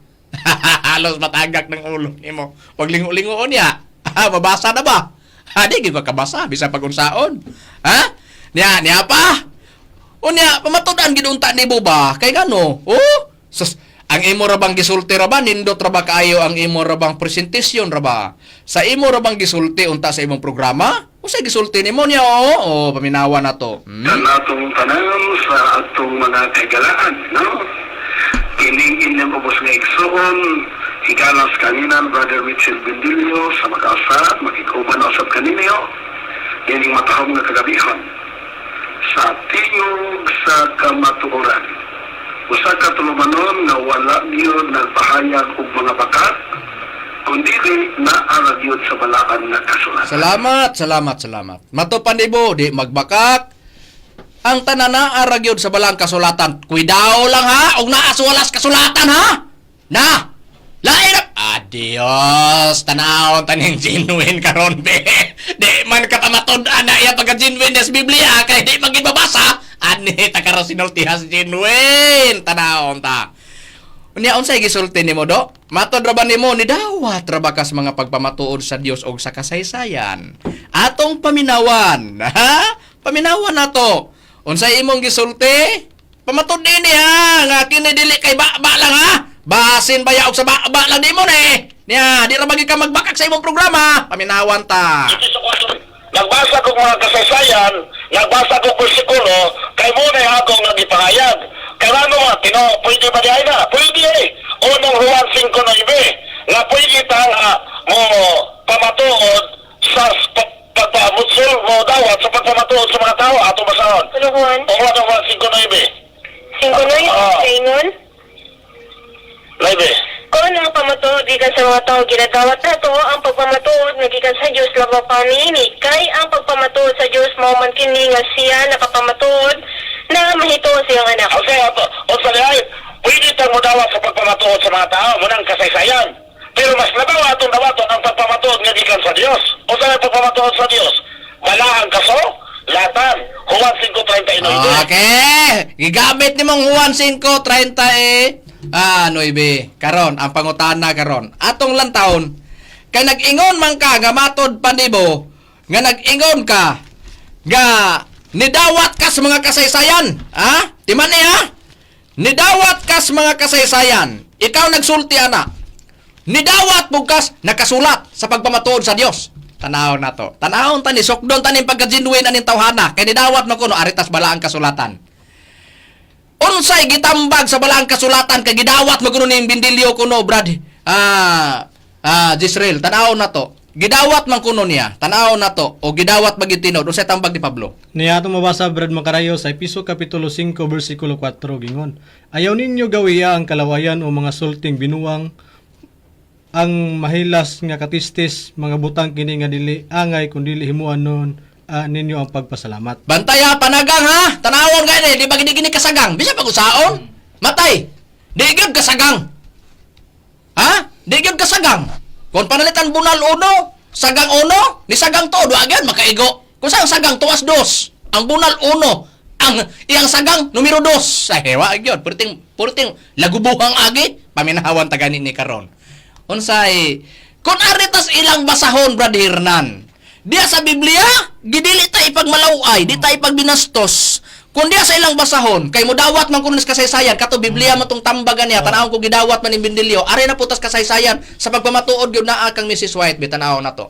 Halos matagak ng ulo nimo. Paglingo-lingo niya. Mabasa na ba? Ha, di gyud ka kabasa bisan pag-unsaon. Ha? Niya, niya pa. Unya, pamatud-an gid unta nimo ba? Kay ngano? Oh, sus, ang imo ra bang gisulti ra ba nindot ra ba kaayo ang imo ra bang presentasyon ra ba? Sa imo ra bang gisulti unta sa imong programa? Unsay gisulti nimo niya? Oo, oh, paminawa na to.
Atong tanan sa atong mga kaigalaan, no? Kining inyong ubos nga igsoon, higalas kanginan, Brother Richard Bendilio, sa mag-asa, makikuban usab kaninyo, kining matahom nga kagabihon, sa tingog sa kamatuoran. Usa ka tulumanon nga wala gyud nagpahayag og mga bakat, kundi naa gyud sa balaan nga kasulatan.
Salamat, salamat, salamat. Mato panibo, di magbakak. Ang tanan naa ra gyud sa balang kasulatan. Kuidaw lang ha, og naa sa walas kasulatan ha. Na. Lain na. Adios, tanawon taning genuine karon be. Di man ka pamatud-an na iya pagka genuine des Biblia kay di man gid mabasa. Ani ta karon sinultihas genuine tanawon ta. Unya unsay gisulti nimo do? Matod ra ba nimo ni dawat ra ba kas mga pagpamatuod sa Dios og sa kasaysayan? Atong paminawan, ha? Paminawan nato. Unsay imong gisulti? Pamatud dinhi ha, nga kini dili kay ba lang ha. Basin baya og sa ba lang nimo ni. Niya, di ra ba gid ka magbakak sa imong programa? Paminawan ta.
Nagbasa kong mga kasaysayan, nagbasa kong bersikulo, kay mo na akong nagipahayag. Karano nga, tino, pwede ba di ay na? Pwede eh. Unang Juan 5.9, nga pwede tang mo pamatuod sa pagpamutsul mo dawat sa pagpamatuod sa mga tao ato basahon.
Ano Juan?
O Unang Juan 5.9.
5:9, ingon.
9.
Kung ang pamatuod gikan sa mga tao ginadawat nato ang pagpamatuod nga gikan sa Dios labaw pa niini kay ang pagpamatuod sa Dios mao man kini nga siya nakapamatuod na mahituo siyang anak.
O siya, ato, o sa lihay, pwede tang modawa sa pagpamatuod sa mga tao, munang kasaysayan. Pero mas labaw atong dawaton ang pagpamatuod nga gikan sa Dios. O sa pagpamatuod sa Dios, balaang kaso, latan, Juan 5.39.
Okay. Gigamit ni mong Juan 5:30 eh. Ah, 9. Karon ang pangutana karon. Atong lantawon kay nag-ingon man ka nga matod panibo nga nag-ingon ka nga nidawat ka sa mga kasaysayan. Ha? Timan ni ha? Nidawat ka sa mga kasaysayan. Ikaw nagsulti ana. Nidawat bukas nakasulat sa pagpamatuod sa Dios. Tanaw na to. Tanawon tani sukdon tani pagka-genuine aning tawhana kay nidawat man kuno aritas balaang kasulatan. Unsay gitambag sa balaang kasulatan kay gidawat man kuno ning Bindilyo kuno brad. Jisrael, tanaw na to. Gidawat man kuno niya. Tanaw na to o gidawat ba gyud tinuod unsay tambag ni Pablo?
Niya atong mabasa Brad Makarayo sa Episo Kapitulo 5 versikulo 4 gingon. Ayaw ninyo gawiya ang kalawayan o mga sulting binuang ang mahilas nga katistis mga butang kini nga dili angay kun dili himuan nun ninyo ang pagpasalamat.
Bantay ha, panagang ha. Tanawon gani, di ba gini gini kasagang? Bisa pag usaon? Matay. Di gyud kasagang. Ha? Di gyud kasagang. Kung panalitan bunal uno, sagang uno, ni sagang to, duha gyud makaigo. Kung saan sagang tuwas dos, ang bunal uno, ang iyang sagang numero dos. Ay, wa gyud, purting purting lagubuhang agi, paminahawan ta gani ni karon. Unsay kung aritas ilang basahon Brad Hernan. Diya sa Biblia, gidili ta ipagmalaway, di ta ipagbinastos. Kung diya sa ilang basahon, kay mudawat man kuno sa kasaysayan, kato Biblia man tong tambagan niya, tan-awon ko gidawat man ning Bindilyo, ari na putas kasaysayan sa pagpamatuod gyud naa kang Mrs. White, bitan-aw na to.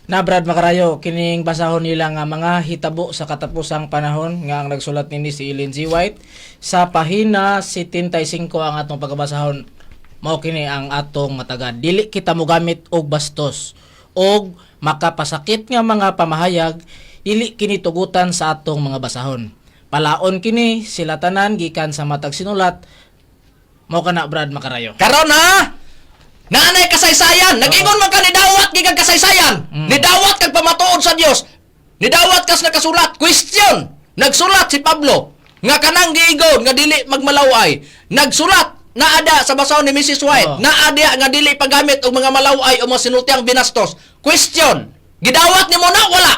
Na Brad Makarayo, kining basahon nila nga mga hitabo sa katapusang panahon nga ang nagsulat nini si Ellen G. White sa pahina 75 ang atong pagkabasahon. Mao kini ang atong matagad. Dili kita mogamit og bastos og makapasakit nga mga pamahayag, dili kini tugutan sa atong mga basahon. Palaon kini sila tanan gikan sa matag sinulat. Mao kana Brad Makarayo.
Karon ha, naanay kasaysayan, nag-ingon man ka ni dawat gikan kasaysayan. Ni dawat kag pamatuod sa Dios. Nidawat kas nakasulat. Question. Nagsulat si Pablo nga kanang giigon nga dili magmalaway. Nagsulat naada sa basahon ni Mrs. White. Naa diha nga dili paggamit og mga malaway o mga sinultiang binastos. Question. Gidawat nimo na wala.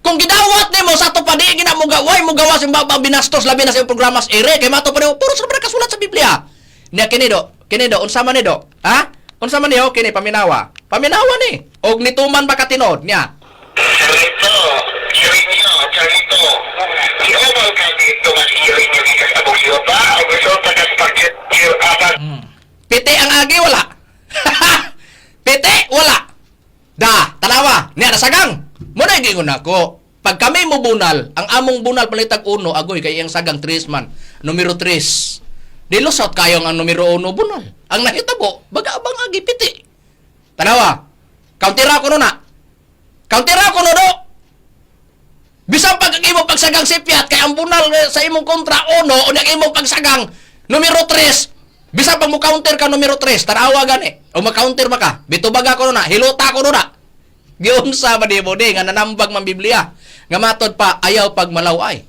Kung gidawat nimo sa ato pa di gina mo gaway mo gawas yung babang binastos labi na sa iyong programa sa ere kay mato pa nimo puro sa kasulat sa Biblia. Nya kini do, kini do unsa man ni do? Ha? Unsa man niyo kini paminawa? Paminawa ni. Og nituman ba ka tinuod niya?
Charito, Eugenio, Charito. Giumal ka dito nga si Eugenio gikas abog siya ba? Ang resulta ka sa pag
Piti ang agi wala. Piti wala. Da, tanawa, niya nasagang. Mo na giingon nako. Pag kami mo bunal, ang among bunal palitag uno agoy kay iyang sagang tres man, numero tres. Di lusot kayo ang numero uno bunal. Ang nahitabo, baga abang agi piti. Tanawa. Kauntira ko na. Kauntira ko no do. Bisan pag ang imong pagsagang sipyat kay ang bunal eh, sa imong kontra uno o ang imong pagsagang numero 3. Bisan pag mo counter ka numero 3, tanawa gani. O ma-counter ba ka? Bitubaga ko na, hilota ko na. Giunsa ba nimo di nga nanambag man Biblia? Nga matod pa ayaw pag malaway.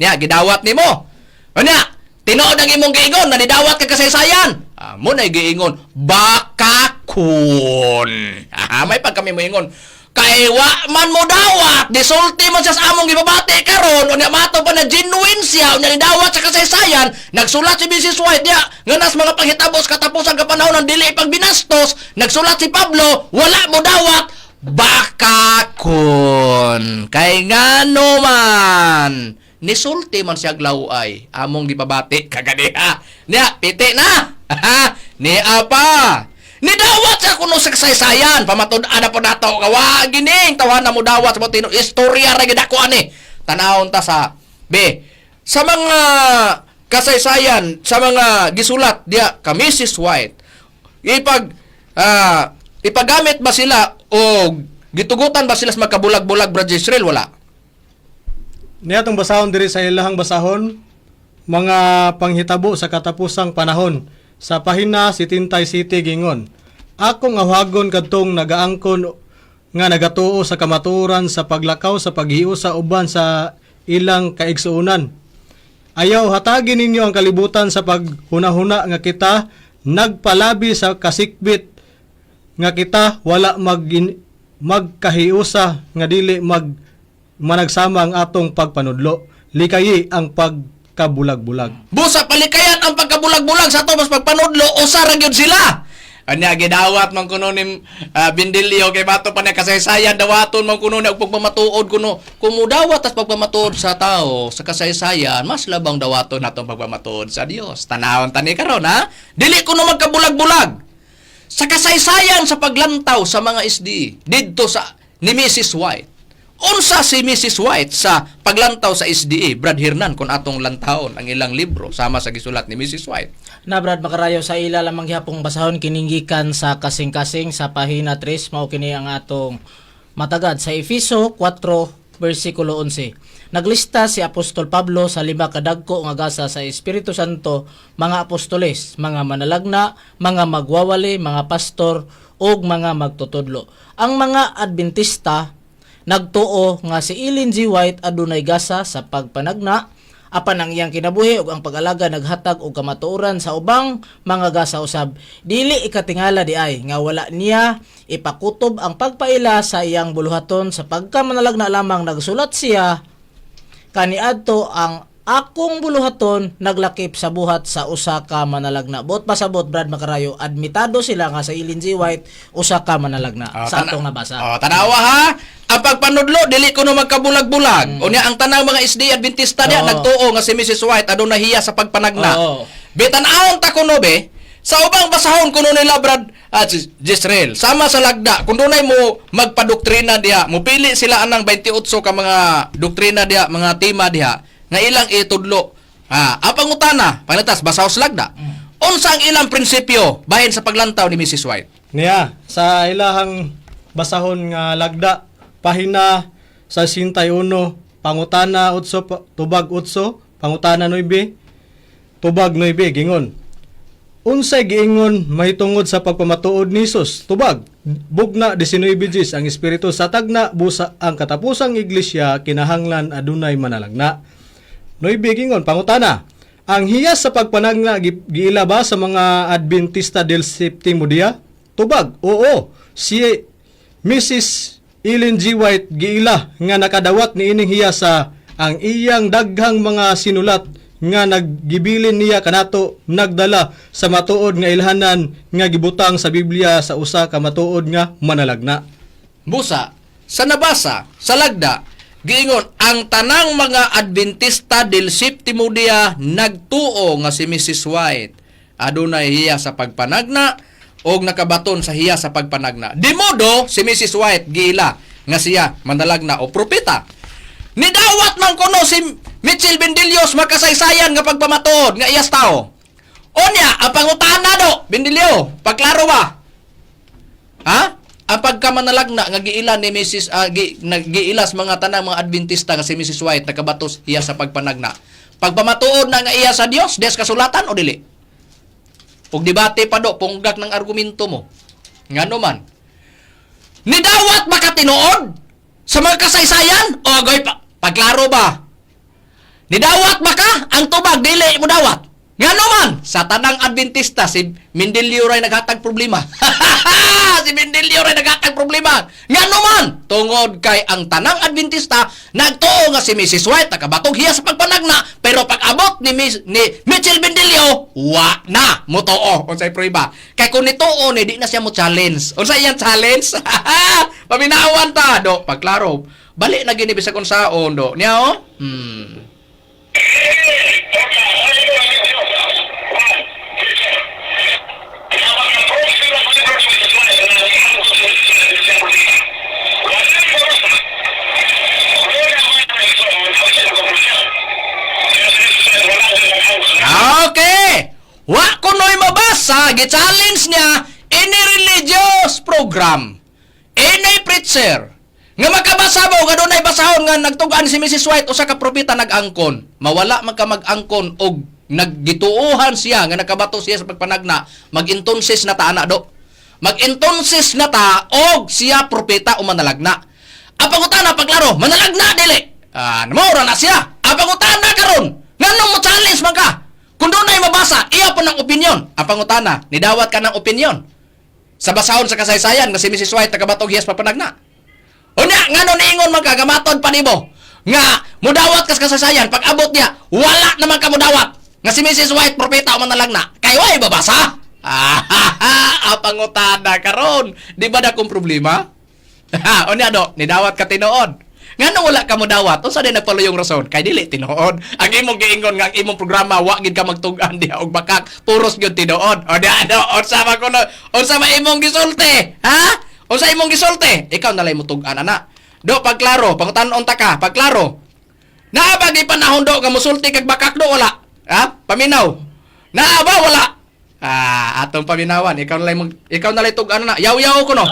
Niya gidawat nimo. Unya, tinuod ang imong giingon na nidawat ka kasaysayan. Ah, mo na giingon baka kun. Ah, may pag kami moingon. Kay wa man mo dawat, disulti man siya sa among gibabati karon, unya mato pa na genuine siya, unya nidawat sa kasaysayan, nagsulat si Mrs. White diya, nga nas mga panghitabo sa katapusan ka panahon ng dili pagbinastos, nagsulat si Pablo, wala mo dawat, baka kun. Kay ngano man, nisulti man siya glaway, among gibabati kaganiha. Niya, piti na. Ni apa. Nidawat sa kuno sa kasaysayan, pamatud-an na po nato nga wa gining tawahan na mo dawat sa mga tino istorya ra gid ako ani. Tanawon ta sa B. Sa mga kasaysayan, sa mga gisulat diya ka Mrs. White, ipag ipagamit ba sila o gitugutan ba sila sa magkabulag-bulag Brad Israel wala?
Niya atong basahon diri sa ilahang basahon mga panghitabo sa katapusang panahon sa pahina si Tintay City gingon. Akong awhagon kadtong nagaangkon nga nagatuo sa kamatuoran sa paglakaw sa paghiusa uban sa ilang kaigsuonan. Ayaw hatagin ninyo ang kalibutan sa paghunahuna nga kita nagpalabi sa kasikbit nga kita wala magkahiusa nga dili managsama ang atong pagpanudlo likayi ang pagkabulag-bulag.
Busa palikayan ang pagkabulag-bulag sa ato mas pagpanudlo usa ra gyud sila. Anya gidawat man kuno ni Bindilyo kay bato pa niya kasaysayan dawaton man kuno ni og pagpamatuod kuno. Kung mudawat tas pagpamatuod sa tao sa kasaysayan mas labang dawaton natong pagpamatuod sa Dios. Tanawon tani karon ha. Dili kuno magkabulag-bulag. Sa kasaysayan sa paglantaw sa mga SDE didto sa ni Mrs. White. Unsa si Mrs. White sa paglantaw sa SDE, Brad Hernan, kung atong lantawon ang ilang libro sama sa gisulat ni Mrs. White.
Na Brad Makarayo sa ila lamang gihapong basahon kininggikan sa kasing-kasing sa pahina 3 mao kini ang atong matagad sa Efeso 4 bersikulo 11. Naglista si Apostol Pablo sa lima kadagko nga gasa sa Espiritu Santo, mga apostoles, mga manalagna, mga magwawali, mga pastor ug mga magtutudlo. Ang mga Adventista nagtuo nga si Ellen G. White adunay gasa sa pagpanagna apan ang iyang kinabuhi ug ang pag-alaga naghatag og kamatuoran sa ubang mga gasa usab. Dili ikatingala di ay nga wala niya ipakutob ang pagpaila sa iyang buluhaton sa pagkamanalagna lamang nagsulat siya kaniadto ang akong buluhaton naglakip sa buhat sa usa ka manalagna. Bot pasabot Brad Makarayo, admitado sila nga sa Ellen G. White usa ka manalagna sa atong nabasa.
Oh, tanawa ha. Ang pagpanudlo dili kuno magkabulag-bulag. Unya ang tanang mga SDA Adventista diya
Oo.
nagtuo nga si Mrs. White aduna hiya sa pagpanagna.
Oo.
Be tan-awon ta kuno be sa ubang basahon kuno nila Brad Jezreel sama sa lagda kung dunay mo magpadoktrina diha mupili sila anang 28 ka mga doktrina diha mga tema diha nga ilang itudlo. Ah, ang pangutana panglatas basahon sa lagda. Unsa ang ilang prinsipyo bahin sa paglantaw ni Mrs. White?
Niya sa ilahang basahon nga lagda pahina sa 61 pangutana 8 tubag 8 pangutana 9 tubag 9 gingon. Unsay giingon mahitungod sa pagpamatuod ni Hesus? Tubag, bugna 19 Gs ang espiritu sa tagna busa ang katapusang iglesia kinahanglan adunay manalagna. 9 gingon pangutana. Ang hiyas sa pagpanagna giila ba sa mga Adventista del Septimo Dia? Tubag, oo. Si Mrs. Ellen G. White giila nga nakadawat niining hiyasa ang iyang daghang mga sinulat nga naggibilin niya kanato nagdala sa matuod nga ilhanan nga gibutang sa Biblia sa usa ka matuod nga manalagna.
Busa, sa nabasa, sa lagda, giingon ang tanang mga Adventista del Septimo Dia nagtuo nga si Mrs. White adunay hiya sa pagpanagna og nakabaton sa hiya sa pagpanagna. Di modo si Mrs. White giila nga siya manalagna o propeta. Nidawat man kuno si Mitchell Bendilios makasaysayan nga pagpamatuod nga iyas tao. Unya, ang pangutana do, Bendilio, pagklaro ba? Ha? Ang pagkamanalagna nga giila ni Mrs. Giilas mga tanang mga Adventista nga si Mrs. White nakabatos iya sa pagpanagna. Pagpamatuod na nga iya sa Dios, des kasulatan o dili? Ug debate pa do, punggak ng argumento mo. Ngano man? Nidawat ba ka tinuod sa mga kasaysayan? O goy pa, pagklaro ba? Nidawat ba ka? Ang tubag dili mo dawat. Ngano man, sa tanang Adventista si Mendelio ray naghatag problema. Si Mendelio ray naghatag problema. Ngano man, tungod kay ang tanang Adventista nagtuo nga si Mrs. White nakabatog hiya sa pagpanagna, pero pag abot ni ni Mitchell Mendelio, wa na motoo. Unsay prueba? Kay kung nituo ni di na siya mo challenge. Unsay iyang challenge? Paminawan ta do, pagklaro. Bali na gini bisag unsaon do. Niya oh. Okay! Wa kuno'y mabasa, gi-challenge niya any religious program, any preacher, nga makabasa mo, nga dunay basahon nga nagtugaan si Mrs. White usa ka propeta nag-angkon. Mawala man ka mag-angkon og naggituohan siya nga nakabato siya sa pagpanagna, mag-intonsis na ta ana do. Mag-intonsis na ta og siya propeta o manalagna. Ang pangutana paglaro, manalagna dili. Ah, maura na siya. Ang pangutana karon, nganong mo challenge man ka? Kung doon ay mabasa, iya po ng opinion. Ang pangutana, nidawat ka ng opinion. Sa basahon sa kasaysayan, nga si Mrs. White nakabatog hiyas papanagna. Unya, ngano niingon man ka, gamaton pa nimo. Nga, mudawat kas kasaysayan, pag abot niya, wala naman ka mudawat. Nga si Mrs. White, propeta o manalagna. Kayo ay babasa. Ah, ang pangutana karon. Di ba na kung problema? Unya do, nidawat ka tinuod. Ngano wala ka modawat? Unsa din nagpaluyong rason? Kay dili tinuod. Ang imong giingon nga ang imong programa wa gid ka magtug-an diha og bakak, puros gyud tinuod. O di ano, unsa man kuno? Unsa man imong gisulti? Ha? Unsa imong gisulti? Ikaw nalay mo tug-an ana. Do pagklaro, pangutan-on ta ka, pagklaro. Naa ba gi panahon do nga musulti kag bakak do wala? Ha? Paminaw. Naa ba wala? Ah, atong paminawan, ikaw nalay mag, ikaw nalay tug-an na. Yaw-yaw ko no.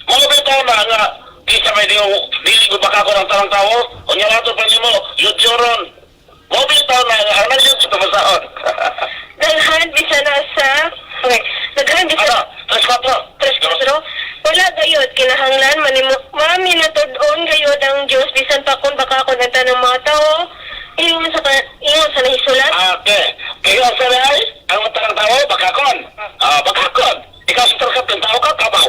Mga bitaw na nga, di sa may diyo, dili ko baka ko ng tanang tao, o niya nato pa nimo, yudyoron. Mga bitaw na nga, ang nagyod sa tumasaon.
Daghan bisan na sa okay, daghan bisan
Ano? Tres kwatro.
Tres kwatro. Wala gayod kinahanglan manimo maminatud-on gayod ang Dios bisan pa kung baka kon ang tanang mga tao ingon sa nahisulat.
Okay. Kayo ang sabi ay, ang tanang tao, bakakon. Ah, bakakon. Ikaw sa tarkat ng tao ka, kabaw.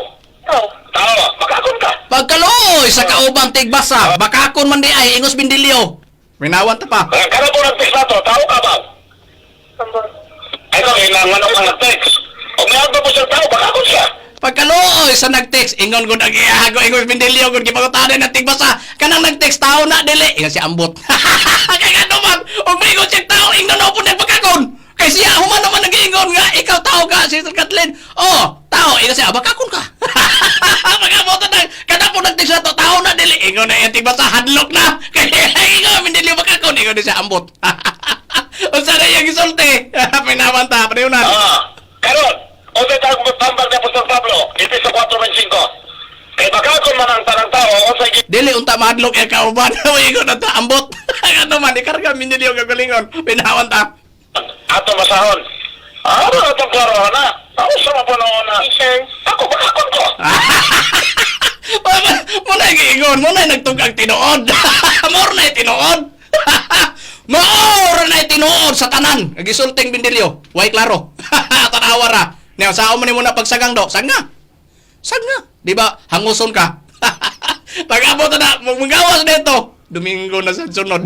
Oh.
Tao, bakakon ka.
Pagkaluoy sa kaubang tigbasa, bakakon man di ay ingos bindilyo. Minawan ta pa.
Ang karabo ng text na to, tao kabaw.
Ambot.
Ay, kung kailangan ang nag-text. O may po siyang tao, bakakon siya.
Pagkaluoy sa nagtext, ingon gud ang ihago ingos bindilyo gud gipangutana ng tigbasa. Kanang nagtext tao na dili, ingon si ambot. Kay ngano man, ug maingon siya tao ingnon na pud bakakon. Kay siya human naman nag-ingon nga ikaw tao ka Sister Kathleen. Oh, tao ingon siya bakakon ka. Pag-abot na kada po nagtext na to tao na dili ingon na iyang tigbasa hadlok na. Kay ingon bindilyo bakakon ingon siya ambot. Unsa na iyang gisulti? Pinawan ta, paniunan.
Ah, karon, unsay tawag mo tambag ni Apostol Pablo, Efeso 4:25. Kay bakakon man ang tanang tao, unsay
Dili unta mahadlok ya kauban. Ingon na ta ambot. Ano man ikarga minilyo kagalingon. Pinawan ta.
ato masahon. Ano atong klaro na? Ako sa mapanahon na.
Ephesians.
Ako bakakon ko.
Mo na giingon, mo na nagtugag tinuod. Mao na tinuod. Mao na tinuod sa tanan. Gisulting bindilyo. Way klaro. Tanawa ra. Nya sao man nimo na pagsagang do? Sanga. Sanga. Di ba hanguson ka? Pag-abot na, magawas nito. Domingo na sa sunod.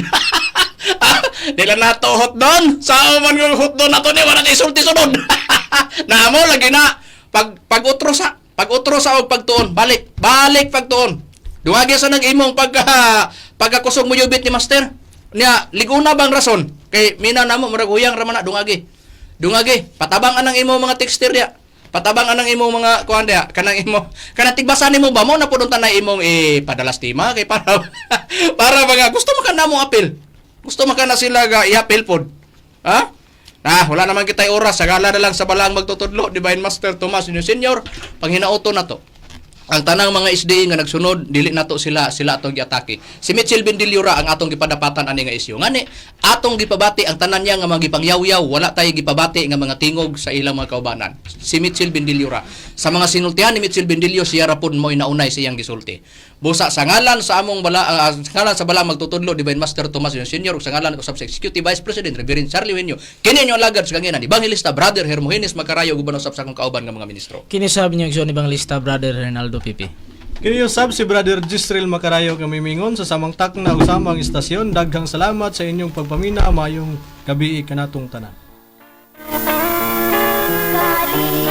Ah, dila na to hotdon. Sao man kung hotdon na to ni wala na isulti sunod. Namo lagi na pag pag-utro sa pag-utro sa og pagtuon, balik, balik pagtuon. Duwagi sa nang imong pagka pagkakusog mo yubit ni master. Niya, liguna bang rason? Kay mina namo murag huyang ra man na dungagi. Dungagi, patabang anang imo mga texture diya. Patabang anang imo mga kuan diya, kanang imo kanang tigbasa nimo ba mo na pud unta na imong padalas tima kay para para mga gusto man ka namo apil. Gusto man ka na sila ga i-apil pod. Ha? Ah, wala naman kita'y oras. Sagala na lang sa balang magtutudlo, Divine Master Tomas Junior Senior, panghinauto na to. Ang tanang mga SDA nga nagsunod, dili nato sila sila atong giatake. Si Mitchell Bendiliura ang atong gipadapatan ani nga isyu. Ngani, atong gipabati ang tanan niya nga mga gipangyaw-yaw, wala tay gipabati nga mga tingog sa ilang mga kaubanan. Si Mitchell Bendiliura. Sa mga sinultihan ni Mitchell Bendilio, siya ra pud mo'y naunay sa iyang gisulti. Busa sa ngalan sa among bala sa ngalan sa bala magtutudlo Divine Master Tomas Junior Senior ug sa ngalan usab sa Executive Vice President Reverend Charlie Eugenio. Kini inyo alagad sa kanginan Evangelista Brother Hermogenes Macarayo ug uban usab sa akong kauban nga mga ministro.
Kini sabi niyo igsoon Evangelista Brother Ronaldo Pipi.
Kini usab si Brother Gisrel Macarayo nga mimingon sa samang takna ug samang istasyon. Daghang salamat sa inyong pagpamina, maayong gabi kanatong tanan.
Kali.